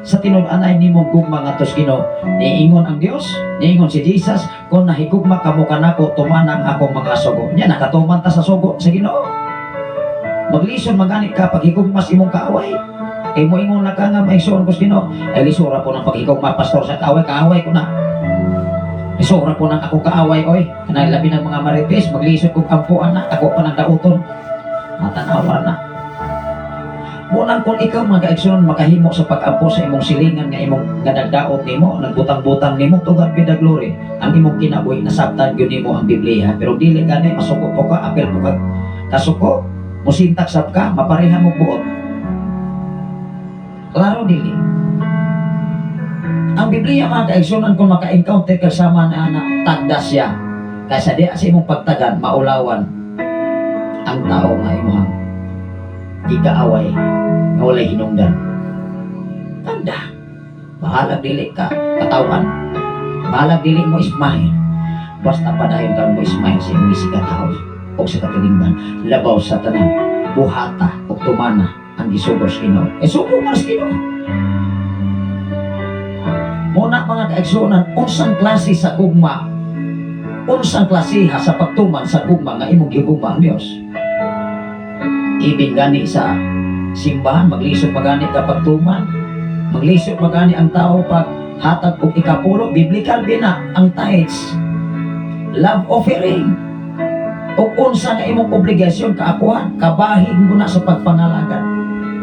sa tinud-anay nimong gugma ngadto sa Ginoo. Niingon ang Dios, niingon si Jesus, "Kung nahigugma kamo kanako, tumana ang akong mga sugo." Nya nakatuman ta sa sugo sa Ginoo. Maglisod magani ka paghigugma sa imong kaaway. Kay moingon na ka nga maigsoon ko sa Ginoo. "Ay lisura po ng paghigugma, pastor, sa kaaway, kaaway ko na. Lisura po ng akong kaaway oy." Kanang labi ng mga marites, maglisod kog ampuan na, ako pa ng dauton. Matanawa na. Munang kung ikaw, mga kaigsoon, makahimo sa pag-ampo sa imong silingan nga imong nga nagdaot nimo, nagbutang-butang nimo, to God be the glory. Ang imong kinabuhi nasabtan gyud nimo ang Biblia. Pero dili gani, masuko po ka, apil po ka kasuko, musintak sab ka, mapareha mo buot. Klaro dili. Ang Biblia, mga kaigsunan, kung maka-encounter ka sama na ana, tagda siya. Kaysa di sa imong pagtagan, maulawan ang tao nga imong gikaaway nga walay hinungdan. Tagda. Bahalag dili ka katawan. Bahalag dili mo smile. Basta padayon ka mo smile sa imong isigkatawo o sa katilingban. Labaw sa tanan, buhata o tumana ang gisugo sa Ginoo. E sugo man sa Ginoo. Muna, mga kaigsuonan, unsang klase sa gugma, unsang klase sa pagtuman sa gugma nga imong gigugma ang Dios? Ibig gani sa simbahan, maglisod magani ka pagtuman, maglisod magani ang tao pag hatag og ikapulo, biblical bina ang tithes, love offering, ug unsa nga imong obligasyon kaakuhan, kabahin mo na sa pagpangalagad.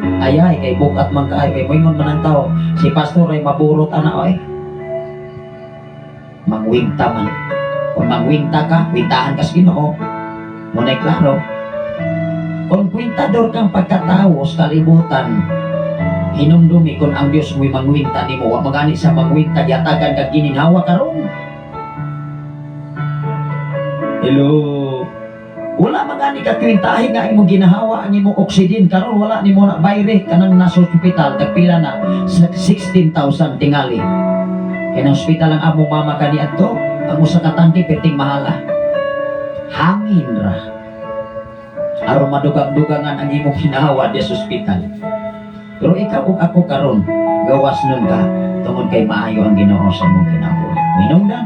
Ayay, kay bukat man kaayo, kay moingon man ang tao, si pastor ay maburot ana oy. Mangwinta man. Kung mangwinta ka, wintahan ka sa Ginoo. Muna'y klaro. Kung kwintador kang pagkatawo sa kalibutan, hinumdumi kung ang Diyos mo'y mangwinta nimo, wa magani sa mangwinta, giatagan kag gininhawa karon. Hello. Wala magani ka kwintahe nga imong ginahawa ang imong oxygen karon, wala nimo na bayre kanang nasa ospital tagpila na sa 16,000 tingali. Kay na hospital ang among mama kaniadto, ang usa ka tangke perting mahala. Hangin ra. Aron madugang-dugangan ang imong ginawa di sa ospital. Pero ikaw ug ako karon, gawas nun ka tungod kay maayo ang Ginoo sa imong kinabuhi. Hinungdan,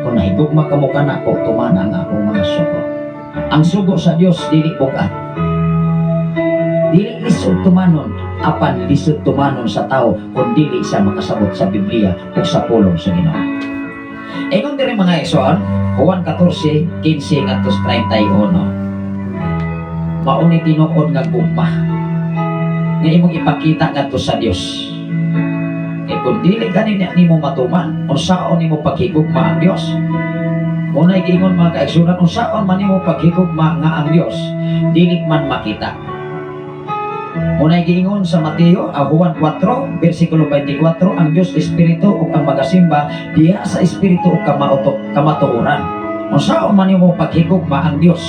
kung nahigugma kamo kanako, tumana ang akong mga sugo. Ang sugo sa Dios dili bug-at. Dili lisod tumanon, apan lisod tumanon sa tao kung dili siya makasabot sa Biblia o sa pulong sa Ginoo. Ingon diri, mga igsoon, Juan 14:15 ngadto 31. Mao ni tinuod nga gugma nga imong ipakita ngadto sa Dios. Kay kung dili gani nimo matuman, unsaon nimo paghigugma ang Dios? Unay giingon, mga kaigsunan, unsaon man nimo paghigugma nga ang Dios dili man makita? Unay giingon sa Mateo, ah, Juan 4, versikulo 24, ang Dios espiritu ug ang magasimba diha sa espiritu ug kamatuoran. Unsaon man nimo paghigugma ang Dios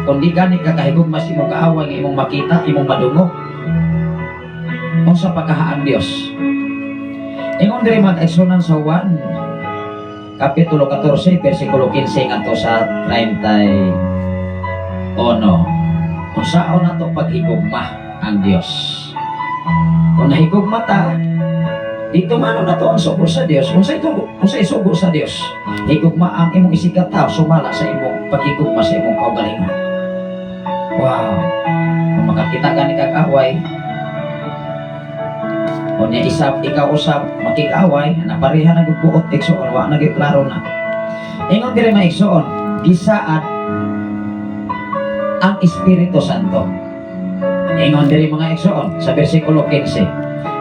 kung di gani ka kahigugma sa imong kaaway nga imong makita, imong madungog? Unsa pa kaha ang Dios? Ingon diri, mga kaigsunan, sa Juan Kapitulo 14, versikulo 15 ngadto sa 31. Unsaon nato paghigugma ang Dios? Kung nahigugma ta, di tumanon nato ang sugo sa Dios. Unsay sugo sa Dios? Higugma ang imong isigkatawo sumala sa imong paghigugma sa imong kaugalingon. Wow. Kung makakita gani kag away, unya isab ikaw usab makig-away, na pareha na buot, igsoon, wa na gyud klaro na. Ingon diri, mga igsoon, gisaad ang Espiritu Santo. Ingon diri, mga igsoon, sa versikulo 15.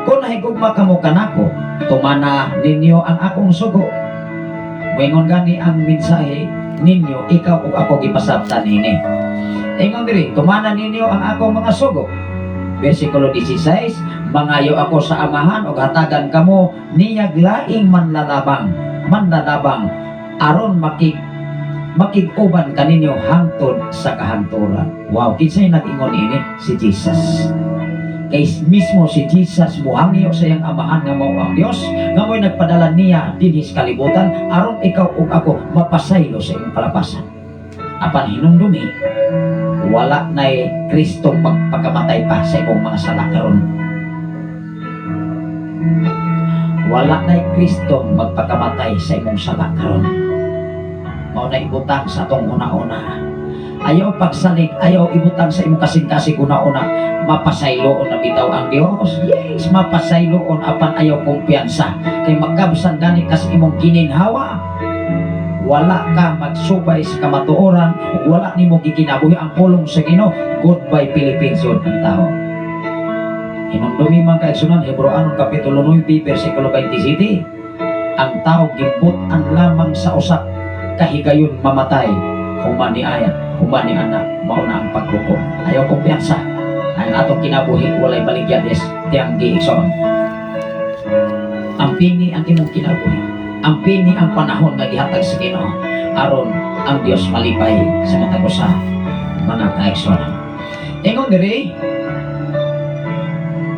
"Kung nahigugma kamo kanako, tumana ninyo ang akong sugo." Moingon gani ang mensahe ninyo, ikaw ug ako gipasabtan nini. Ingon diri, "Tumana ninyo ang akong mga sugo." Versikulo 16, "Mangayo ako sa Amahan ug hatagan kamo niyag laing manlalabang aron makig-uban kaninyo hangtod sa kahangturan." Wow, kinsay nag-ingon ini? Si Jesus. Kay mismo si Jesus muhangyo sa iyang Amahan nga mao ang Dios, nga mo'y nagpadala niya dinhi sa kalibutan aron ikaw ug ako mapasaylo sa imong kalapasan. Apan hinumdumi, wala na'y Kristong pagpakamatay pa sa imong mga sala karon. Wala na'y Kristong magpakamatay sa imong sala karon. Mao na ibutang sa atong una-una. Ayaw pagsalig, ayaw ibutang sa imong kasing-kasing una-una. Mapasayloon na bitaw ang Dios. Yes, mapasayloon apan ayaw kumpiyansa. Kay magkabsan gani kas imong gininhawa. Wala ka magsubay sa kamatuoran ug wala nimo gikinabuhi ang pulong sa Ginoo. Goodbye Philippines yun ang tao. Hinumdumi, mga kaigsunan, Hebreoanon Kapitulo 9, versikulo 27. Ang tao gibut-an lamang sa usa kahigayon mamatay. Human ni ayat, human ni anak, mao na ang paghukom. Ayaw kumpiyansa. Ang atong kinabuhi walay baligya des tianggi, igsoon. Ampingi ang imong kinabuhi. Ampingi ang panahon nga gihatag sa Ginoo aron ang Dios malipay sa matag usa, mga kaigsuonan. Ingon diri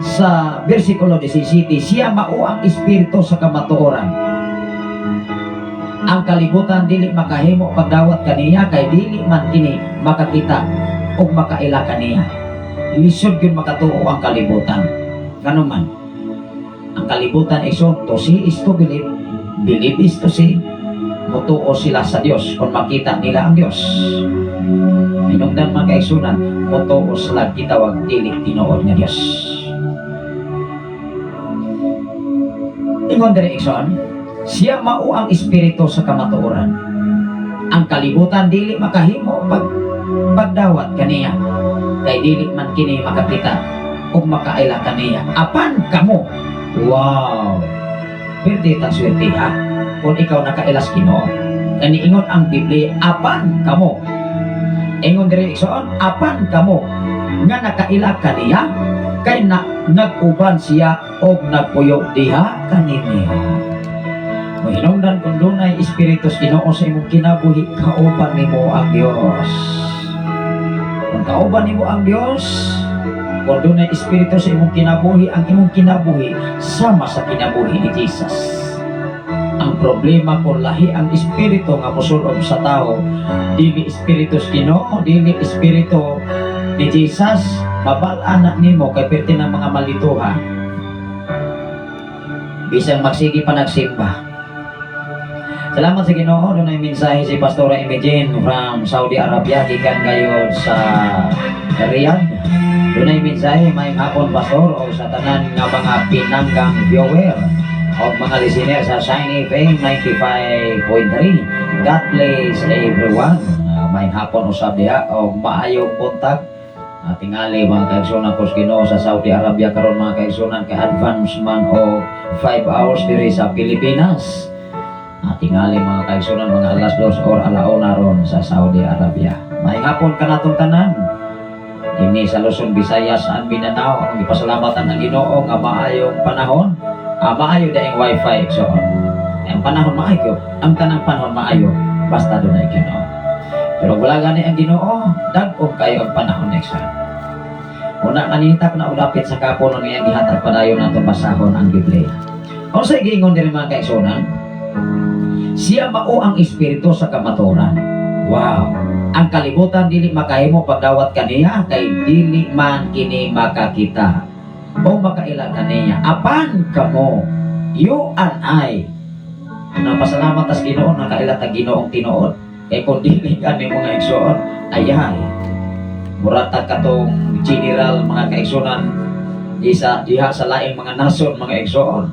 sa versikulo 17, siya mao ang espiritu sa kamatuoran. Ang kalibutan dili makahimo pagdawat kaniya kay dili man kini makakita ug makaila kaniya. Lisod gyud makatuo ang kalibutan. Ngano man? Ang kalibutan, igsoon, to see is to believe, believe is to see. Mutuo sila sa Dios kung makita nila ang Dios. Hinungdan, mga kaigsunan, mutuo sila gitawag dili tinuod nga Dios. Ingon diri, igsoon, siya mao ang espiritu sa kamatuoran. Ang kalibutan dili makahimo pagdawat kaniya kay dili man kini makakita ug makaila kaniya. Apan kamo, wow. Pwede ta swerte ha kung ikaw nakailas Ginoo. Kaniingon ang Biblia, apan kamo. Ingon diri, igsoon, apan kamo nga nakaila kaniya kay na nag-uban siya og nagpuyo diha kaninyo. Mahinungdan, kung dunay espiritu sa Ginoo sa imong kinabuhi, kauban nimo ang Dios. Kung kauban nimo ang Dios, Kung dunay Espiritu sa imong kinabuhi, ang imong kinabuhi sama sa kinabuhi ni Jesus. Ang problema kung lahi ang espiritu nga mosulob sa tao, dili espiritu sa Ginoo, dili espiritu ni Jesus, mabal-an na nimo kay perti ng mga malituhan. Bisang magsige pa nagsimba. Salamat sa Ginoo, dunay mensahe si Pastora Imogene from Saudi Arabia, gikan gayon sa Riyadh. Dunay mensahe, "Maayong hapon, Pastor, o sa tanan nga mga pinanggang viewer o mga listener sa Shine FM 95.3. God bless everyone." Maayong hapon usab diha o maayong buntag. Tingali mga kaigsunan ko sa Ginoo sa Saudi Arabia karon, mga kaigsunan, kay advance man o 5 hours diri sa Pilipinas. Tingali mga kaigsunan, mga alas 2 or alauna ron sa Saudi Arabia. Maayong hapon kanatong tanan. Ini sa Luzon, Visayas and Mindanao, ang ipasalamatan ang Ginoo nga maayong panahon, maayo daing wifi so ang panahon maayo, ang tanang panahon maayo basta dunay Ginoo. Pero wala gani ang Ginoo, dag-o kayo ang panahon next. Una kanita na ulapit sa kaponon nga gihatag padayon nato basahon ang Biblia. Unsay giingon diri, mga kaigsunan? Siya mao ang espiritu sa kamatuoran. Wow. Ang kalibutan dili makahimo pagdawat kaniya kay dili man kini makakita o makaila kaniya. Apan kamo, you and I, napasalamat tas Ginoo nakaila ta Ginoong tinuod. Kay kung dili kani, mga igsoon, ayahay. Murata katong general, mga kaigsunan, isa diha sa laing mga nasod, mga igsoon,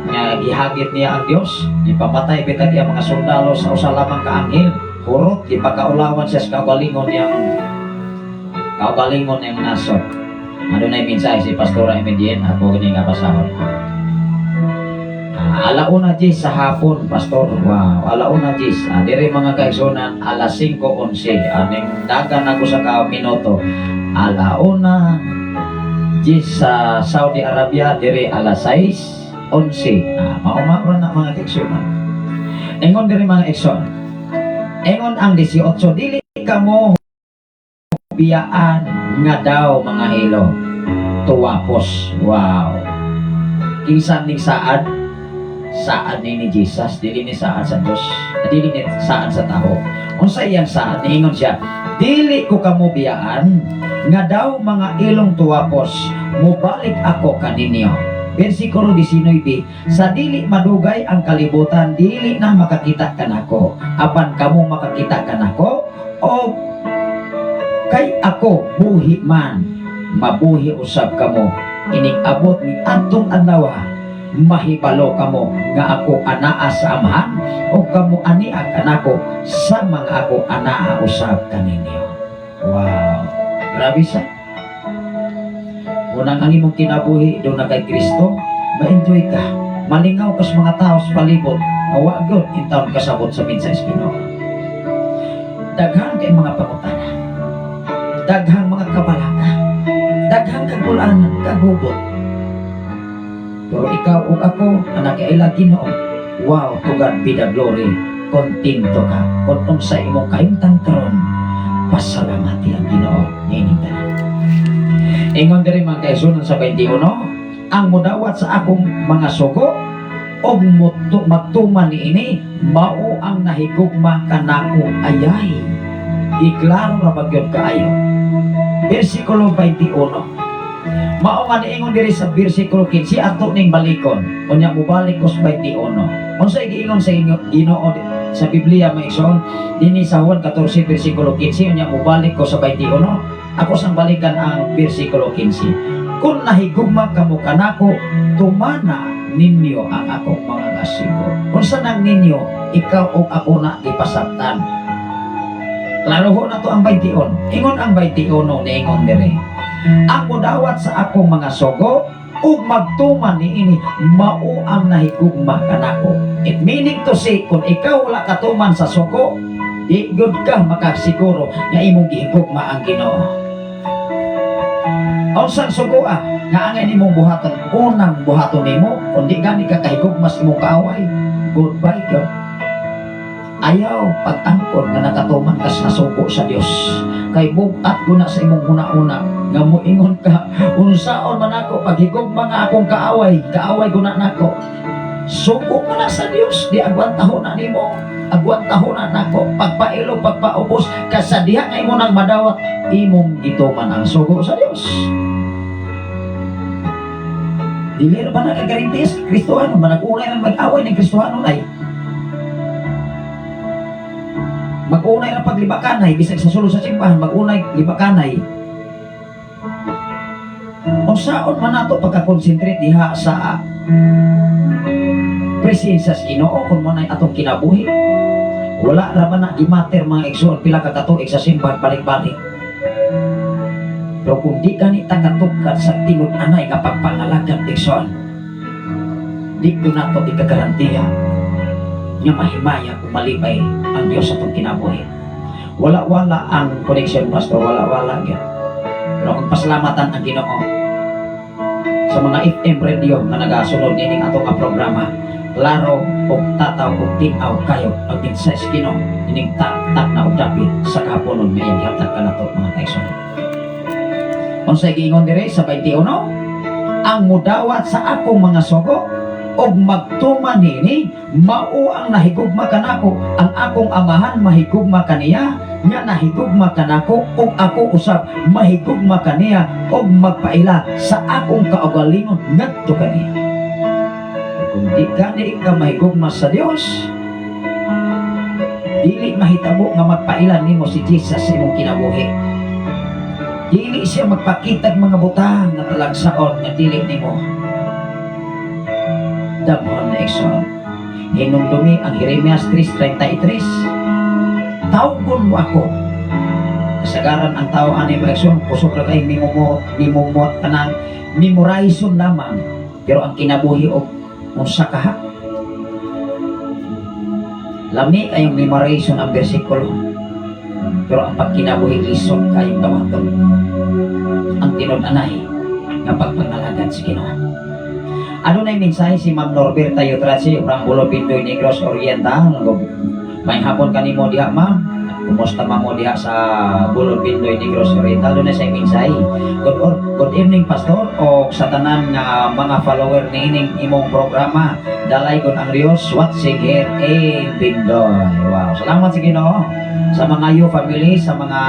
nga gihagit niya ang Dios, ipamatay bitag iya mga sundalo sa usa lamang ka anghel. Hurot ipakaulawan siya sa kaugalingon niyang nasod. Adunay mensahe si Pastora Emedien, ako gini nga basahon. Alauna 10 sa hapon, Pastor. Wow, alauna 10. Diri mga kaigsunan, alas 5:11. Aning dagan ako sa ka minuto. Alauna 10 sa Saudi Arabia, diri alas 6:11. Mao na, mga kaigsunan. Ingon diri, mga igsoon. Ingon ang 18, "Dili kamo biyaan nga daw mga ilo tuwapos." Wow. Kinsa ning saad? Saad ni Jesus, dili ni saad sa Dios, dili ni saad sa tao. Unsa iyang saad? Niingon siya, "Dili ko kamo biyaan nga daw mga ilong tuwapos, mubalik ako kaninyo." Versikulo 19, "Sa dili madugay ang kalibutan dili na makakita kanako, apan kamo makakita kanako, o kay ako buhi man, mabuhi usab kamo. Inig abot ni adtong adlaw, mahibalo kamo nga ako anaa sa Amahan o kamo ania kanako sama nga ako anaa usab kaninyo." Wow, grabe sa unang ang imong kinabuhi duna kay Kristo, ma-enjoy ka, malingaw ka sa mga tao sa palibot nga wa gyud intawon kasabot sa mensahe sa Ginoo. Daghan kay mga pangutana, daghang mga kabalaka, daghang kagulanan, kagubot, pero ikaw ug ako na nakaila Ginoo, wow, to God be the glory. Kontento ka kung unsa imong kahimtang karon, pasalamati ang Ginoo niining tanan. Ingon diri, mga kaigsunan, sa 21, "Ang mudawat sa akong mga sugo og magtuman niini, mao ang nahigugma kanako ayay." Iklaro ra ba gyud kaayo? Bersikulo 21. Mao nga niingon diri sa bersikulo 15, ato ning balikon. Unya mobalik ko sa 21. Unsay giingon sa inyo Ginoo sa Biblia, mga igsoon, dinhi sa Juan 14 bersikulo 15, unya mobalik ko sa 21. Ako sang balikan ang bersikulo 15. "Kung nahigugma kamo kanako, tumana ninyo ang akong mga kasigo." Unsa nang ninyo, ikaw o ako na ipasabtan. Klaro ho na to ang 21. Ingon ang 21, niingon dire, "Ang mudawat sa akong mga sugo ug magtuman niini, mao ang nahigugma kanako." It meaning to say, kung ikaw wala katuman sa sugo, di gud ka makasiguro nga imong gihigugma ang Ginoo. Unsang sugo nga angay nimong buhaton? Unang buhaton nimo, kung di gani ka kahigugma sa imong kaaway, goodbye gyud. Ayaw pag-angkon nga nakatuman ka sa sugo sa Dios. Kay bug-at guna sa imong huna-huna. Nga moingon ka, unsaon man ako paghigugma nga akong kaaway, kaaway guna nako. Sugo ka na sa Dios, di agwantahon na nimo. Agwantahon na nako, pagpailo, pagpaubos, kasa diha nga imo nang madawat, imong gituman ang sugo sa Dios. Dili ra ba nakagarantiya sa Kristohano, manag-unay ra mag-away ng Kristohano ay. Mag-unay ra paglibakanay, bisag sa sulod sa simbahan, mag-unay libakanay. Unsaon man nato pagka-concentrate diha sa presensya sa Ginoo kung mo atong kinabuhi. Wala ra man na gimatter, mga igsoon, pila ka katuig sa simbahan balik-balik. Pero kung di ka ni tagatugkad sa tinud-anay nga pagpangalagad, igsoon, di ko nato ikagarantiya nga mahimaya kung malipay ang Diyos sa atong kinabuhi. Wala-wala ang connection, Pastor, wala-wala gyud. Pero kung pasalamatan ang Ginoo sa mga FM radio nga nagasunod nining atong nga programa, klaro og tataw og tin-aw kayo ang mensahe sa Ginoo ining tak na og dapit sa kahaponon nga iyang gihatag kanato, mga kaigsoon. Unsay giingon dire sa 21? Ang mudawat sa akong mga sugo og magtuman niini, mao ang nahigugma kanako. Ang akong Amahan mahigugma kaniya nga nahigugma kanako, ug ako usab mahigugma kaniya ug magpaila sa akong kaugalingon ngadto kaniya. Kung di gani ka mahigugma sa Dios, dili mahitabo nga magpaila nimo si Jesus sa imong kinabuhi. Dili siya magpakitag mga butang nga talagsaon nga dili nimo damhon na, igsoon. Hinumdumi ang Jeremias 3:33. Tawgon mo ako. Kasagaran ang tao ani, mga igsoon, kusog ra kay mimo mimo kanang memorizon lamang, pero ang kinabuhi og unsa kaha? Lami kayong memorization ang bersikulo, pero ang pagkinabuhi lisod kayong dawaton ang tinud-anay nga pagpangalagad sa Ginoo. Ano na yung mensahe si Ma'am Norberta Yutrachi from Bulo Bindoy, Negros Oriental. May hapon kanimo diha, ma'am. Kumusta man mo diha sa Bulo Bindoy, Negros Oriental? Doon na sa mensahe. Good evening, Pastor, o sa tanan nga mga follower niining imong programa. Dalay gud ang Dios, watching here in Bindoy. Wow. Salamat sa Ginoo sa mga Yu family, sa mga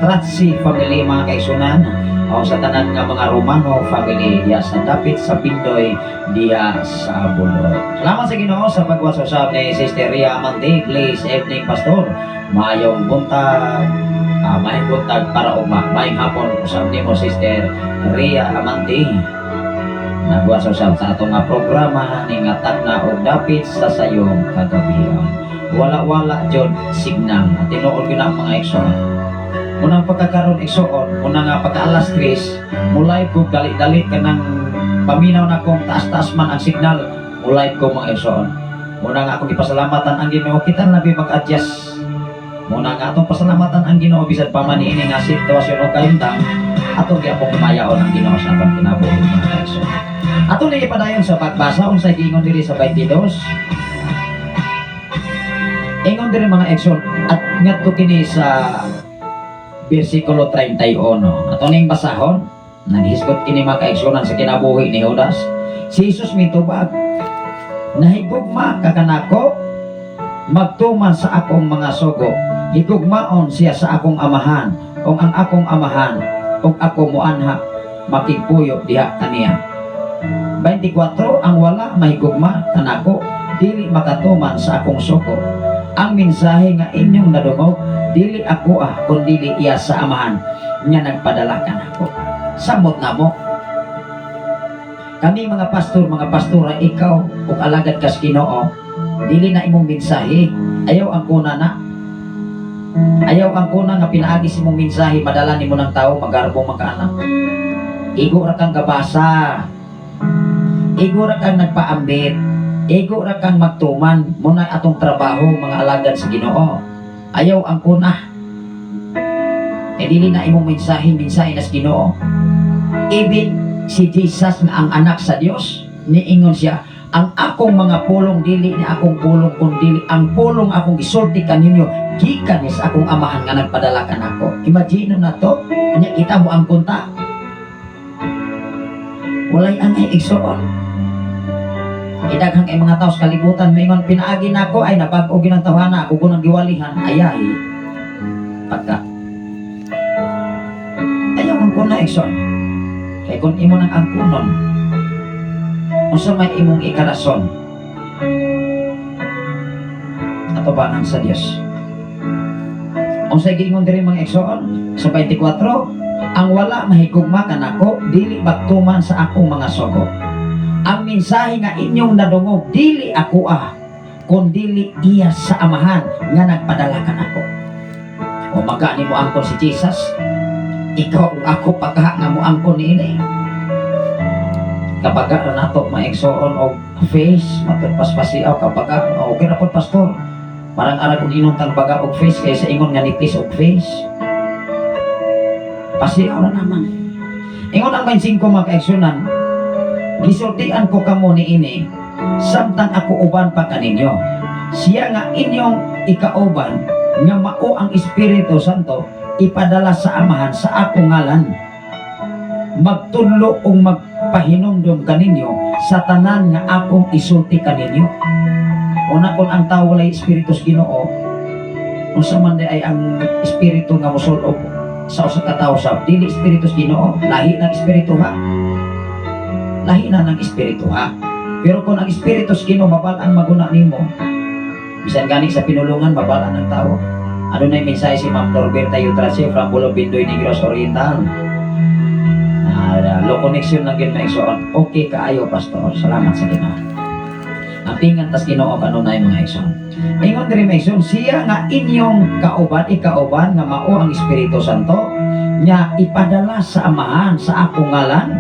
Tratsi family, mga kaigsunan, o sa tanan nga mga Romano family diya sa dapit sa Bindoy, diya sa Bulo. Salamat sa Ginoo sa pagwasosab ni Sister Ria Amante. Please evening, Pastor. Maayong buntag. Maayong buntag para ugma. Maayong hapon usab nimo, Sister Ria Amante. Nagwasosab sa atong nga programa ning nga tagna og dapit sa sayong kagabion. Wala-wala jud signal. Tinuod gyud na, mga igsoon. Unang pagkakaroon, igsoon, una nga pagka alas 3, mulay ko dali-dali kanang paminaw na kong taas-taas man ang signal, mulay ko, mga igsoon. Muna nga akong ipasalamatan ang Ginoo, kita na mag-adjust. Muna nga atong pasalamatan ang Ginoo bisan pa man niini nga sitwasyon o kahimtang, atong gyapong mayaon ang Ginoo sa atong kinabuhi, mga kaigsoon. Ato na ipadayon sa pagbasa unsay giingon diri sa 22. Ingon diri, mga igsoon, at ngadto kini sa bersikulo 31. Ato ning basahon, naghisgot kini, mga kaigsunan, sa kinabuhi ni Judas. Si Jesus mitubag, "Nahigugma ka kanako, magtuman sa akong mga sugo. Higugmaon siya sa akong Amahan, ug ang akong Amahan ug ako muanha, makigpuyo diha kaniya." 24, "Ang wala mahigugma kanako, dili makatuman sa akong sugo. Ang mensahe nga inyong nadungog, dili ako ah, kundi iya sa Amahan nga nagpadala kanako." Samot na mo. Kami mga pastor, mga pastora, ikaw ug alagad kas Ginoo, dili na imong mensahe, ayaw ang kuna na. Ayaw ang kuna nga pinaagi sa imong mensahe, madala nimo ng tao, magarbong magkaanak. Igo ra kang gabasa. Igo ra kang nagpaambit. Igo ra kang magtuman muna atong trabaho, mga alagad sa Ginoo. Ayaw ang kuna. E dili na imong mensahe, mensahe na sa Ginoo. Even si Jesus nga ang anak sa Dios, niingon siya, "Ang akong mga pulong dili ni akong pulong, kundi ang pulong akong gisulti kaninyo gikan ni sa akong Amahan nga nagpadala kanako." Imagine na to, nya kita mo ang kunta. Walay angay, igsoon. Idaghang kay mga tao sa kalibutan maingon, "Pinaagi nako ay nabag-o gyud ang tawhana ako kunang giwalihan." Ayay pagka ayaw ang kuna, igsoon, kay kung imo nang angkunon, unsa may imong ikarason atubangan sa Dios? Unsay giingon diri, mga igsoon, sa 24? "Ang wala mahigugma kanako dili magtuman sa akong mga sugo. Ang mensahe nga inyong nadungog dili ako ah, kundili iya sa Amahan nga nagpadala kanako." O magani mo angkon si Jesus, ikaw ug ako pagka nga mo angkon niini. Kapag na nato, mga igsoon, og face matud paspasiaw kapag okay na pod, pastor. Parang arag og inom tang baga og face kaysa ingon nga nipis og face. Pasiaw na naman. Ingon ang 25, mga kaigsunan, "Gisultian ko kamo niini samtang ako uban pa kaninyo. Siya nga inyong ikauban nga mao ang Espiritu Santo ipadala sa Amahan sa akong ngalan. Magtudlo ug magpahinumdom kaninyo sa tanan nga akong isulti kaninyo." Una, kung ang tao walay Espiritu sa Ginoo, unsa man di ay ang espiritu nga mosul-ob sa usa ka tawo sa dili Espiritu sa Ginoo? Lahi ng espiritu ha, lahi na ng espiritu ha. Pero kung ang Espiritu sa Ginoo mabal-an maguna nimo, bisan gani sa pinulungan mabal-an ng tao. Ano na yung mensahe si Ma'am Norberta Yutrase from Bulo Bindoy, Negros Oriental. Ah, low connection lang yun, mga igsoon. Okay kaayo, pastor. Salamat sa Ginoo. Ampingan tas Ginoo kanunay, mga igsoon. Ingon diri, mga igsoon, "Siya nga inyong kauban, ikauban nga mao ang Espiritu Santo nya ipadala sa Amahan sa akong ngalan,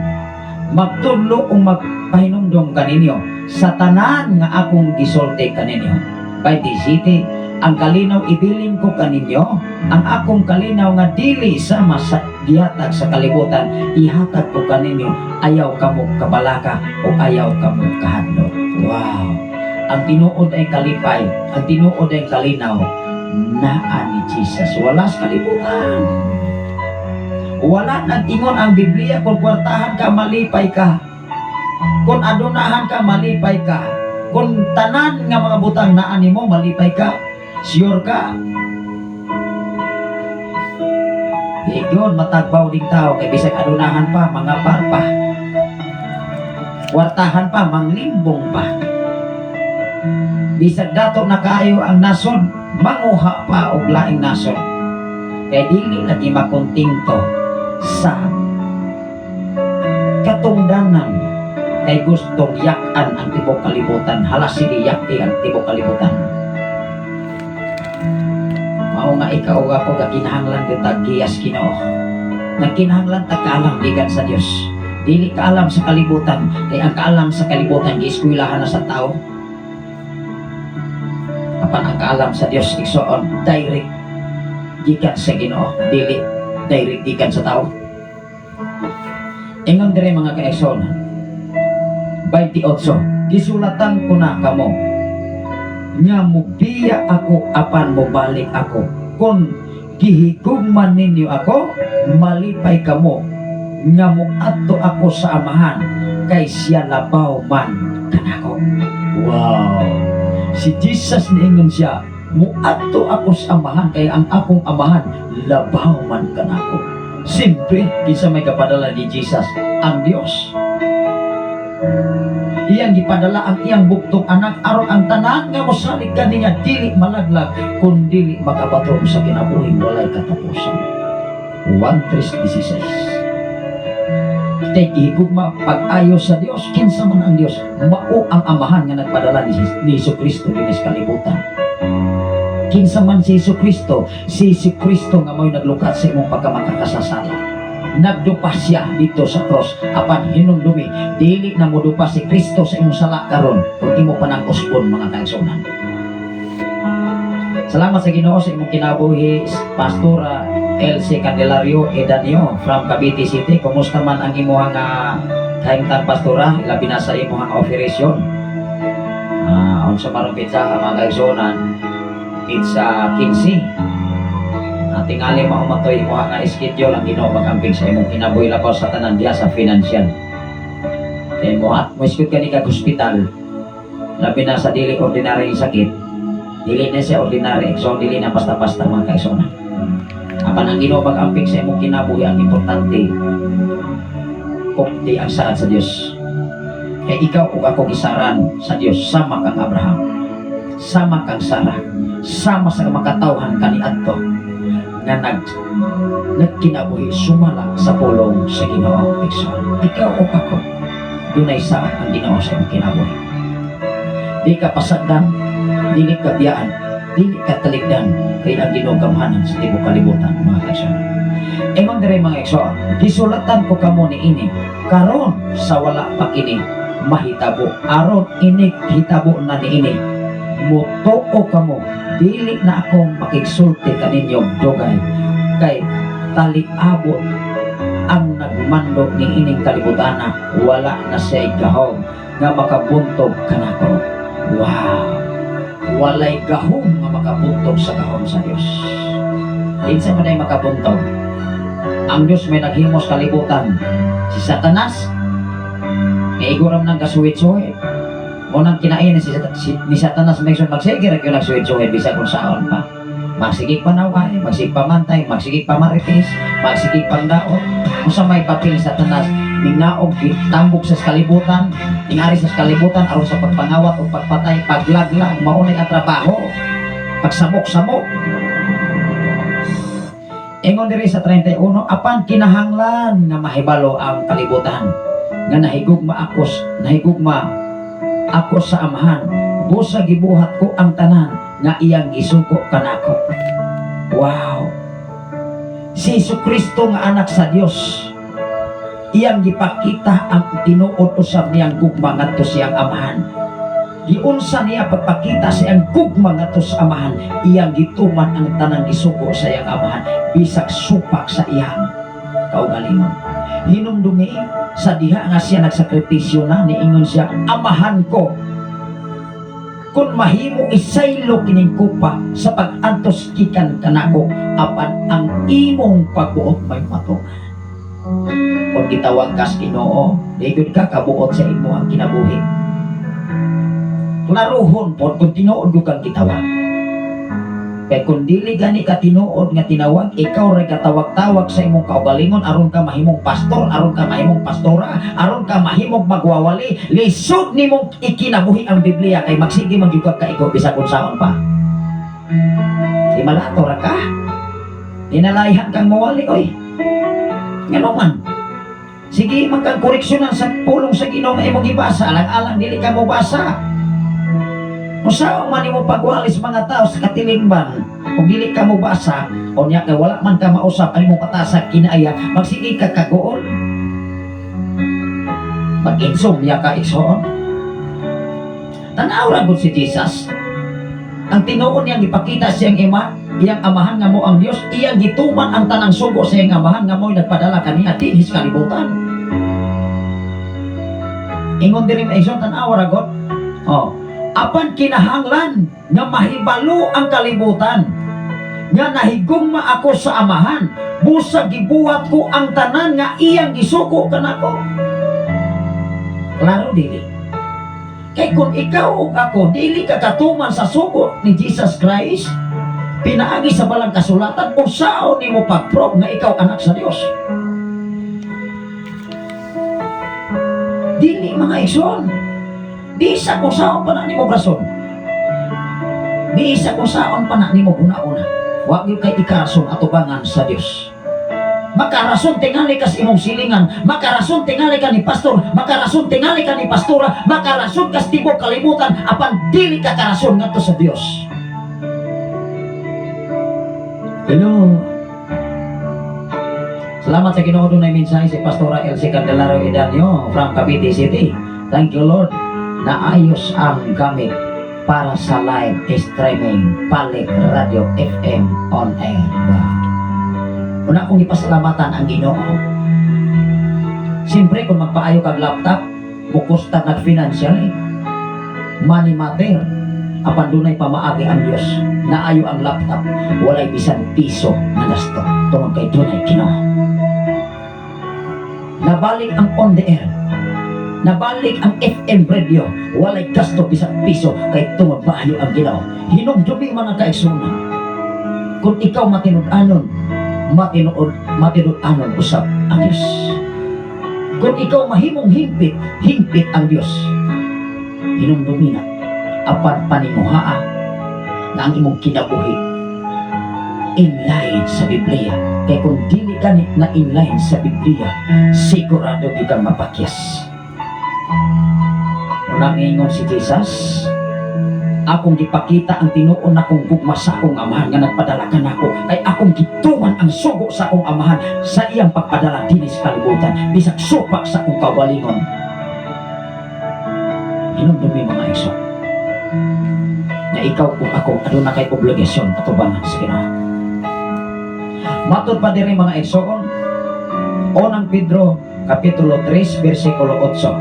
magtudlo ug magpahinumdom kaninyo sa tanan nga akong gisulti kaninyo." 27, "Ang kalinaw ibilin ko kaninyo, ang akong kalinaw nga dili sama sa gihatag sa kalibutan, ihatag ko kaninyo. Ayaw kamo kabalaka o ayaw kamo kahadlok." Wow! Ang tinuod ay kalipay, ang tinuod ay kalinaw, naa ni Jesus. Wala sa kalibutan. Wala nag-ingon ang Biblia kung kwartahan ka, malipay ka. Kung adunahan ka, malipay ka. Kung tanan nga mga butang naa nimo, malipay ka. Sure ka. Higon, matagbaw ding tao, kay bisag adunahan pa, mga par pa. Kwartahan pa, manglimbong pa. Bisag dato na kaayo ang nasod, manguha pa og laing nasod. Kay dili lagi makontento sa katungdanan, kay gustong yak-an ang tibok kalibutan. Hala, sige, yaki ang tibok kalibutan. Mao nga ikaw ug ako gakinahanglan gyud tag giyas Ginoo. Nagkinahanglan ta kaalam gikan sa Dios. Dili kaalam sa kalibutan, kay ang kaalam sa kalibutan gieskwelahan na sa tao. Apan ang kaalam sa Dios, igsoon, direct gikan sa Ginoo, dili direct gikan sa tao. Ingon dire, mga kaigsoon, 28, "Gisulatan ko na kamo nga mubiya ako apan mobalik ako. Kung gihigugman ninyo ako, malipay kamo nga muadto ako sa Amahan, kay siya labaw man kanako." Wow! Si Jesus niingon siya, "Muadto ako sa Amahan kay ang akong Amahan labaw man kanako." Siyempre, kinsa may kapadala ni Jesus? Ang Dios. Iyang gipadala ang iyang buktong anak aron ang tanan nga mosalig kaniya dili malaglag kun dili makabaton sa kinabuhing walay katapusan. 1:16. Kay gihigugma pag-ayo sa Dios. Kinsa man ang Dios? Mao ang Amahan nga nagpadala ni Hesus Kristo dinhi sa kalibutan. Kinsa man si Hesus Kristo? Si Hesus Kristo nga mo'y naglukat sa imong pagkamakakasasala. Nagdupa siya dito sa cross apan hinumdumi, dili na modupa si Kristo sa imong sala karon kung imo pa nang usbon, mga kaigsuonan. Salamat sa Ginoo sa imong kinabuhi, Pastora LC Candelario Edanio from Cavite City. Kumusta man ang imuhang kahimtang, Pastora, labi na sa imuhang operasyon? Ah, unsa man ang petsa, mga kaigsuonan? Petsa 15. Tingali mao matoy imuha nga schedule. Ang Ginoo magamping sa imong kinabuhi, labaw sa tanan diha sa financial. Kay mo at mo ka ni kag hospital, labi na sa dili ordinary sakit, dili na siya ordinary, so dili na basta-basta, mga kaigsuonan. Apan ang Ginoo mag-amping sa imong kinabuhi. Ang importante, kupti ang saad sa Dios. Kay ikaw ug ako gisaran sa Dios sama kang Abraham, sama kang Sarah, sama sa makatawhan kaniadto nga nagkinabuhi sumala sa pulong sa Ginoo, igsoon. Ikaw ug ako, dunay saad ang Ginoo sa imong kinabuhi. Di ka pasagdan, dili ka biyaan, dili ka taligdan, kay ang Ginoo gamhanan sa tibok kalibutan, mga kaigsoon. Ingon diri, mga igsoon, "Gisulatan ko kamo niini karon sa wala pa kini mahitabo, aron inig hitabo na niini mutuo kamo. Dili na ako makigsulti kaninyo dugay kay taliabot ang nagmando ni ining kalibutana. Wala na siya'y gahom nga makabuntog kanako." Wow, walay gahom nga makabuntog sa gahom sa Dios. Kinsa man ay makabuntog? Ang Dios may naghimos kalibutan. Si Satanas kay iguram ng kasuwit-suwit mo nang kinain ni Satanas may magsige ra gyud nagsuwit-suwit bisag kung saon pa. Magsige panaway, magsige pamantay, magsige pamarites, magsige pangdaot. Unsa may papel ni Satanas ningnaog tambok sa kalibutan, tingari sa kalibutan aron sa pagpangawat o pagpatay, paglaglag, mao ang trabaho. Pagsamok-samok. Ingon diri sa 31, "Apan kinahanglan nga mahibalo ang kalibutan nga nahigugma ako sa Amahan, busa gibuhat ko ang tanan nga iyang gisugo kanako." Wow. Si Hesus Kristo nga anak sa Dios, iyang gipakita ang tinuod usab niyang gugma ngadto siyang Amahan. Giunsa niya pagpakita sa iyang gugma ngadto sa Amahan? Iyang gituman ang tanang gisugo sa iyang Amahan bisag supak sa iyang kaugalingon. Hinumdumi sa diha nga siya nagsakripisyo na, niingon siya, "Amahan ko, kung mahimo isaylo kining kupa sa pag-antos gikan kanako, apan ang imong pagbuot may matuman." Kung gitawag kas Ginoo, di gyud ka kabuot sa imo ang kinabuhi. Klaruhon pod kung tinuod gyud kang gitawag. Kay kung dili gani ka tinuod nga tinawag, ikaw ray katawag-tawag sa imong kaugalingon aron ka mahimong pastor, aron ka mahimong pastora, aron ka mahimong magwawali, lisod nimong ikinabuhi ang Biblia kay magsige man gyud ka kaigo bisag unsaon pa. Di malato ra ka. Dinalayan kang mawali, oy. Ngano man? Sige, man kang koreksyonan sa pulong sa Ginoo nga imong gibasa, alang-alang dili ka mobasa. Unsaon man nimo pagwali sa mga tao sa katilingban kung dili ka mobasa? Unya kay wala man ka mausap ang imong katasag kinaaya, magsige ka kaguol. Mag-insomnia ka, igsoon. Tanaw ra gud si Jesus. Ang tinuod niyang gipakita siyang ima, iyang Amahan nga mo ang Dios, iyang gituman ang tanang sugo sa iyang Amahan nga mo'y nagpadala kaniya dinhi sa kalibutan. Ingon diri, igsoon, tan-aw ra gud. Oh, apan kinahanglan nga mahibalo ang kalibutan nga nahigugma ako sa Amahan, busa gibuhat ko ang tanan nga iyang gisugo kanako. Klaro dili? Kay kung ikaw ug ako dili ka katuman sa sugo ni Jesus Christ pinaagi sa balang kasulatan, unsaon nimo pag-prove nga ikaw anak sa Dios? Dili, mga igsoon. Di sa kung saon pa na nimo rason. Di sa kung saon pa na nimo una-una. Wa gyud kay ikarason atubangan sa Dios. Makarason tingali ka sa imong silingan, makarason tingali ka ni pastor, makarason tingali ka ni pastora, makarason ka sa tibok kalibutan, apan dili ka karason ngadto sa Dios. Hello. Salamat sa Ginoo, dunay mensahe si Pastora Elsie Candelario Edanio from Cavite City. "Thank you, Lord. Naayos ang gamit para sa live streaming Palik Radio FM on air." Wow. Una kong ipasalamatan ang Ginoo. Siyempre, kung magpaayo kag laptop, mukusta nag financially. Money matter. Apan dunay pamaagi ang Dios. Naayo ang laptop, walay bisan piso na gasto tungod kay dunay Ginoo. Nabalik ang on the air. Nabalik ang FM radio, walay gasto bisan piso kay tungod maayo ang Ginoo. Hinumdumi, mga kaigsuonan. Kung ikaw matinud-anon, matinuod matinud-anon usab ang Dios. Kung ikaw mahimong hingpit, hingpit ang Dios. Hinumdumi na apan paninguhaa na ang imong kinabuhi inline sa Biblia. Kay kung dili ka na inline sa Biblia, sigurado gyud kang mapakyas. Unang ingon si Jesus, "Akong gipakita ang tinuod nakong gugma sa akong Amahan nga nagpadala kanako, kay akong gituman ang sugo sa akong Amahan sa iyang pagpadala dinhi sa kalibutan bisag supak sa akong kaugalingon." Hinumdumi, mga igsoon, na ikaw ug ako aduna kay obligasyon atubangan sa Ginoo. Matod pa diri, mga igsoon, Unang Pedro kapitulo 3 bersikulo 8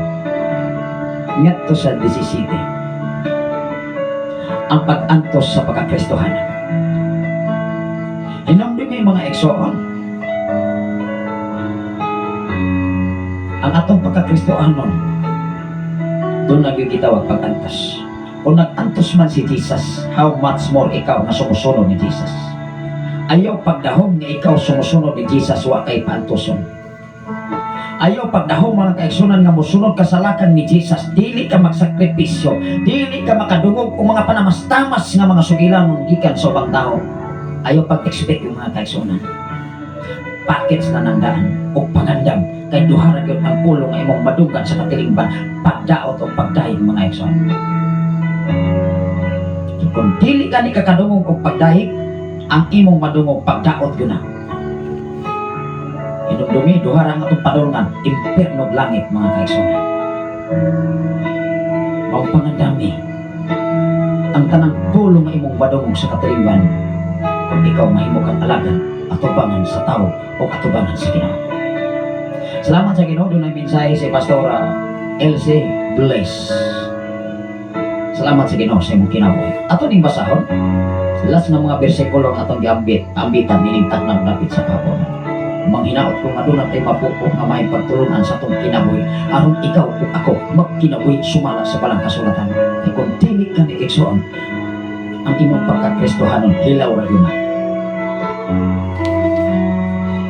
ngadto sa 17, ang pag-antos sa pagkakristohan. Hinumdumi, mga igsoon, ang atong pagkakristohanon duna gyud gitawag pag-antos. Kung nag-antos man si Jesus, how much more ikaw nga sumusunod ni Jesus? Ayaw pagdahom nga ikaw sumusunod ni Jesus, wa kay paantoson. Ayaw pagdahom, mga kaigsuonan, nga musunod ka sa lakang ni Jesus, dili ka magsakripisyo, dili ka makadungog o mga panamastamas nga mga sugilanon gikan sa ubang tao. Ayaw pag-expect yung mga kaigsuonan. Package na nang daan o pangandam kay duha ra gyud ang pulong nga imong madunggan sa katilingban, pagdaot o pagdahig, mga igsoon. So, kung dili ka ni kakadungog og pagdahig, ang imong madungog pagdaot yun na. Hinumdumi, duha ra ang atong padulngan, impierno ug langit, mga kaigsoon. Mao pangandami ang tanang pulong nga imong madungog sa katilingban kung ikaw mahimo kang alagad atubangan sa tao o atubangan sa Ginoo. Salamat sa Ginoo, dunay mensahe si Pastora LC Blaze. Salamat sa Ginoo sa imong kinabuhi. Ato ning basahon. Last nga mga bersikulo ang atong giambit, ambitan nining tagnaw dapit sa kahapon. Manghinaot ko nga doon tay mapupo nga may pagtulunan sa atong kinabuhi aron ikaw ug ako magkinabuhi sumala sa balang kasulatan. Kay kung dili ka ni, igsoon, ang imong pagkakristohanon hilaw ra gyud na.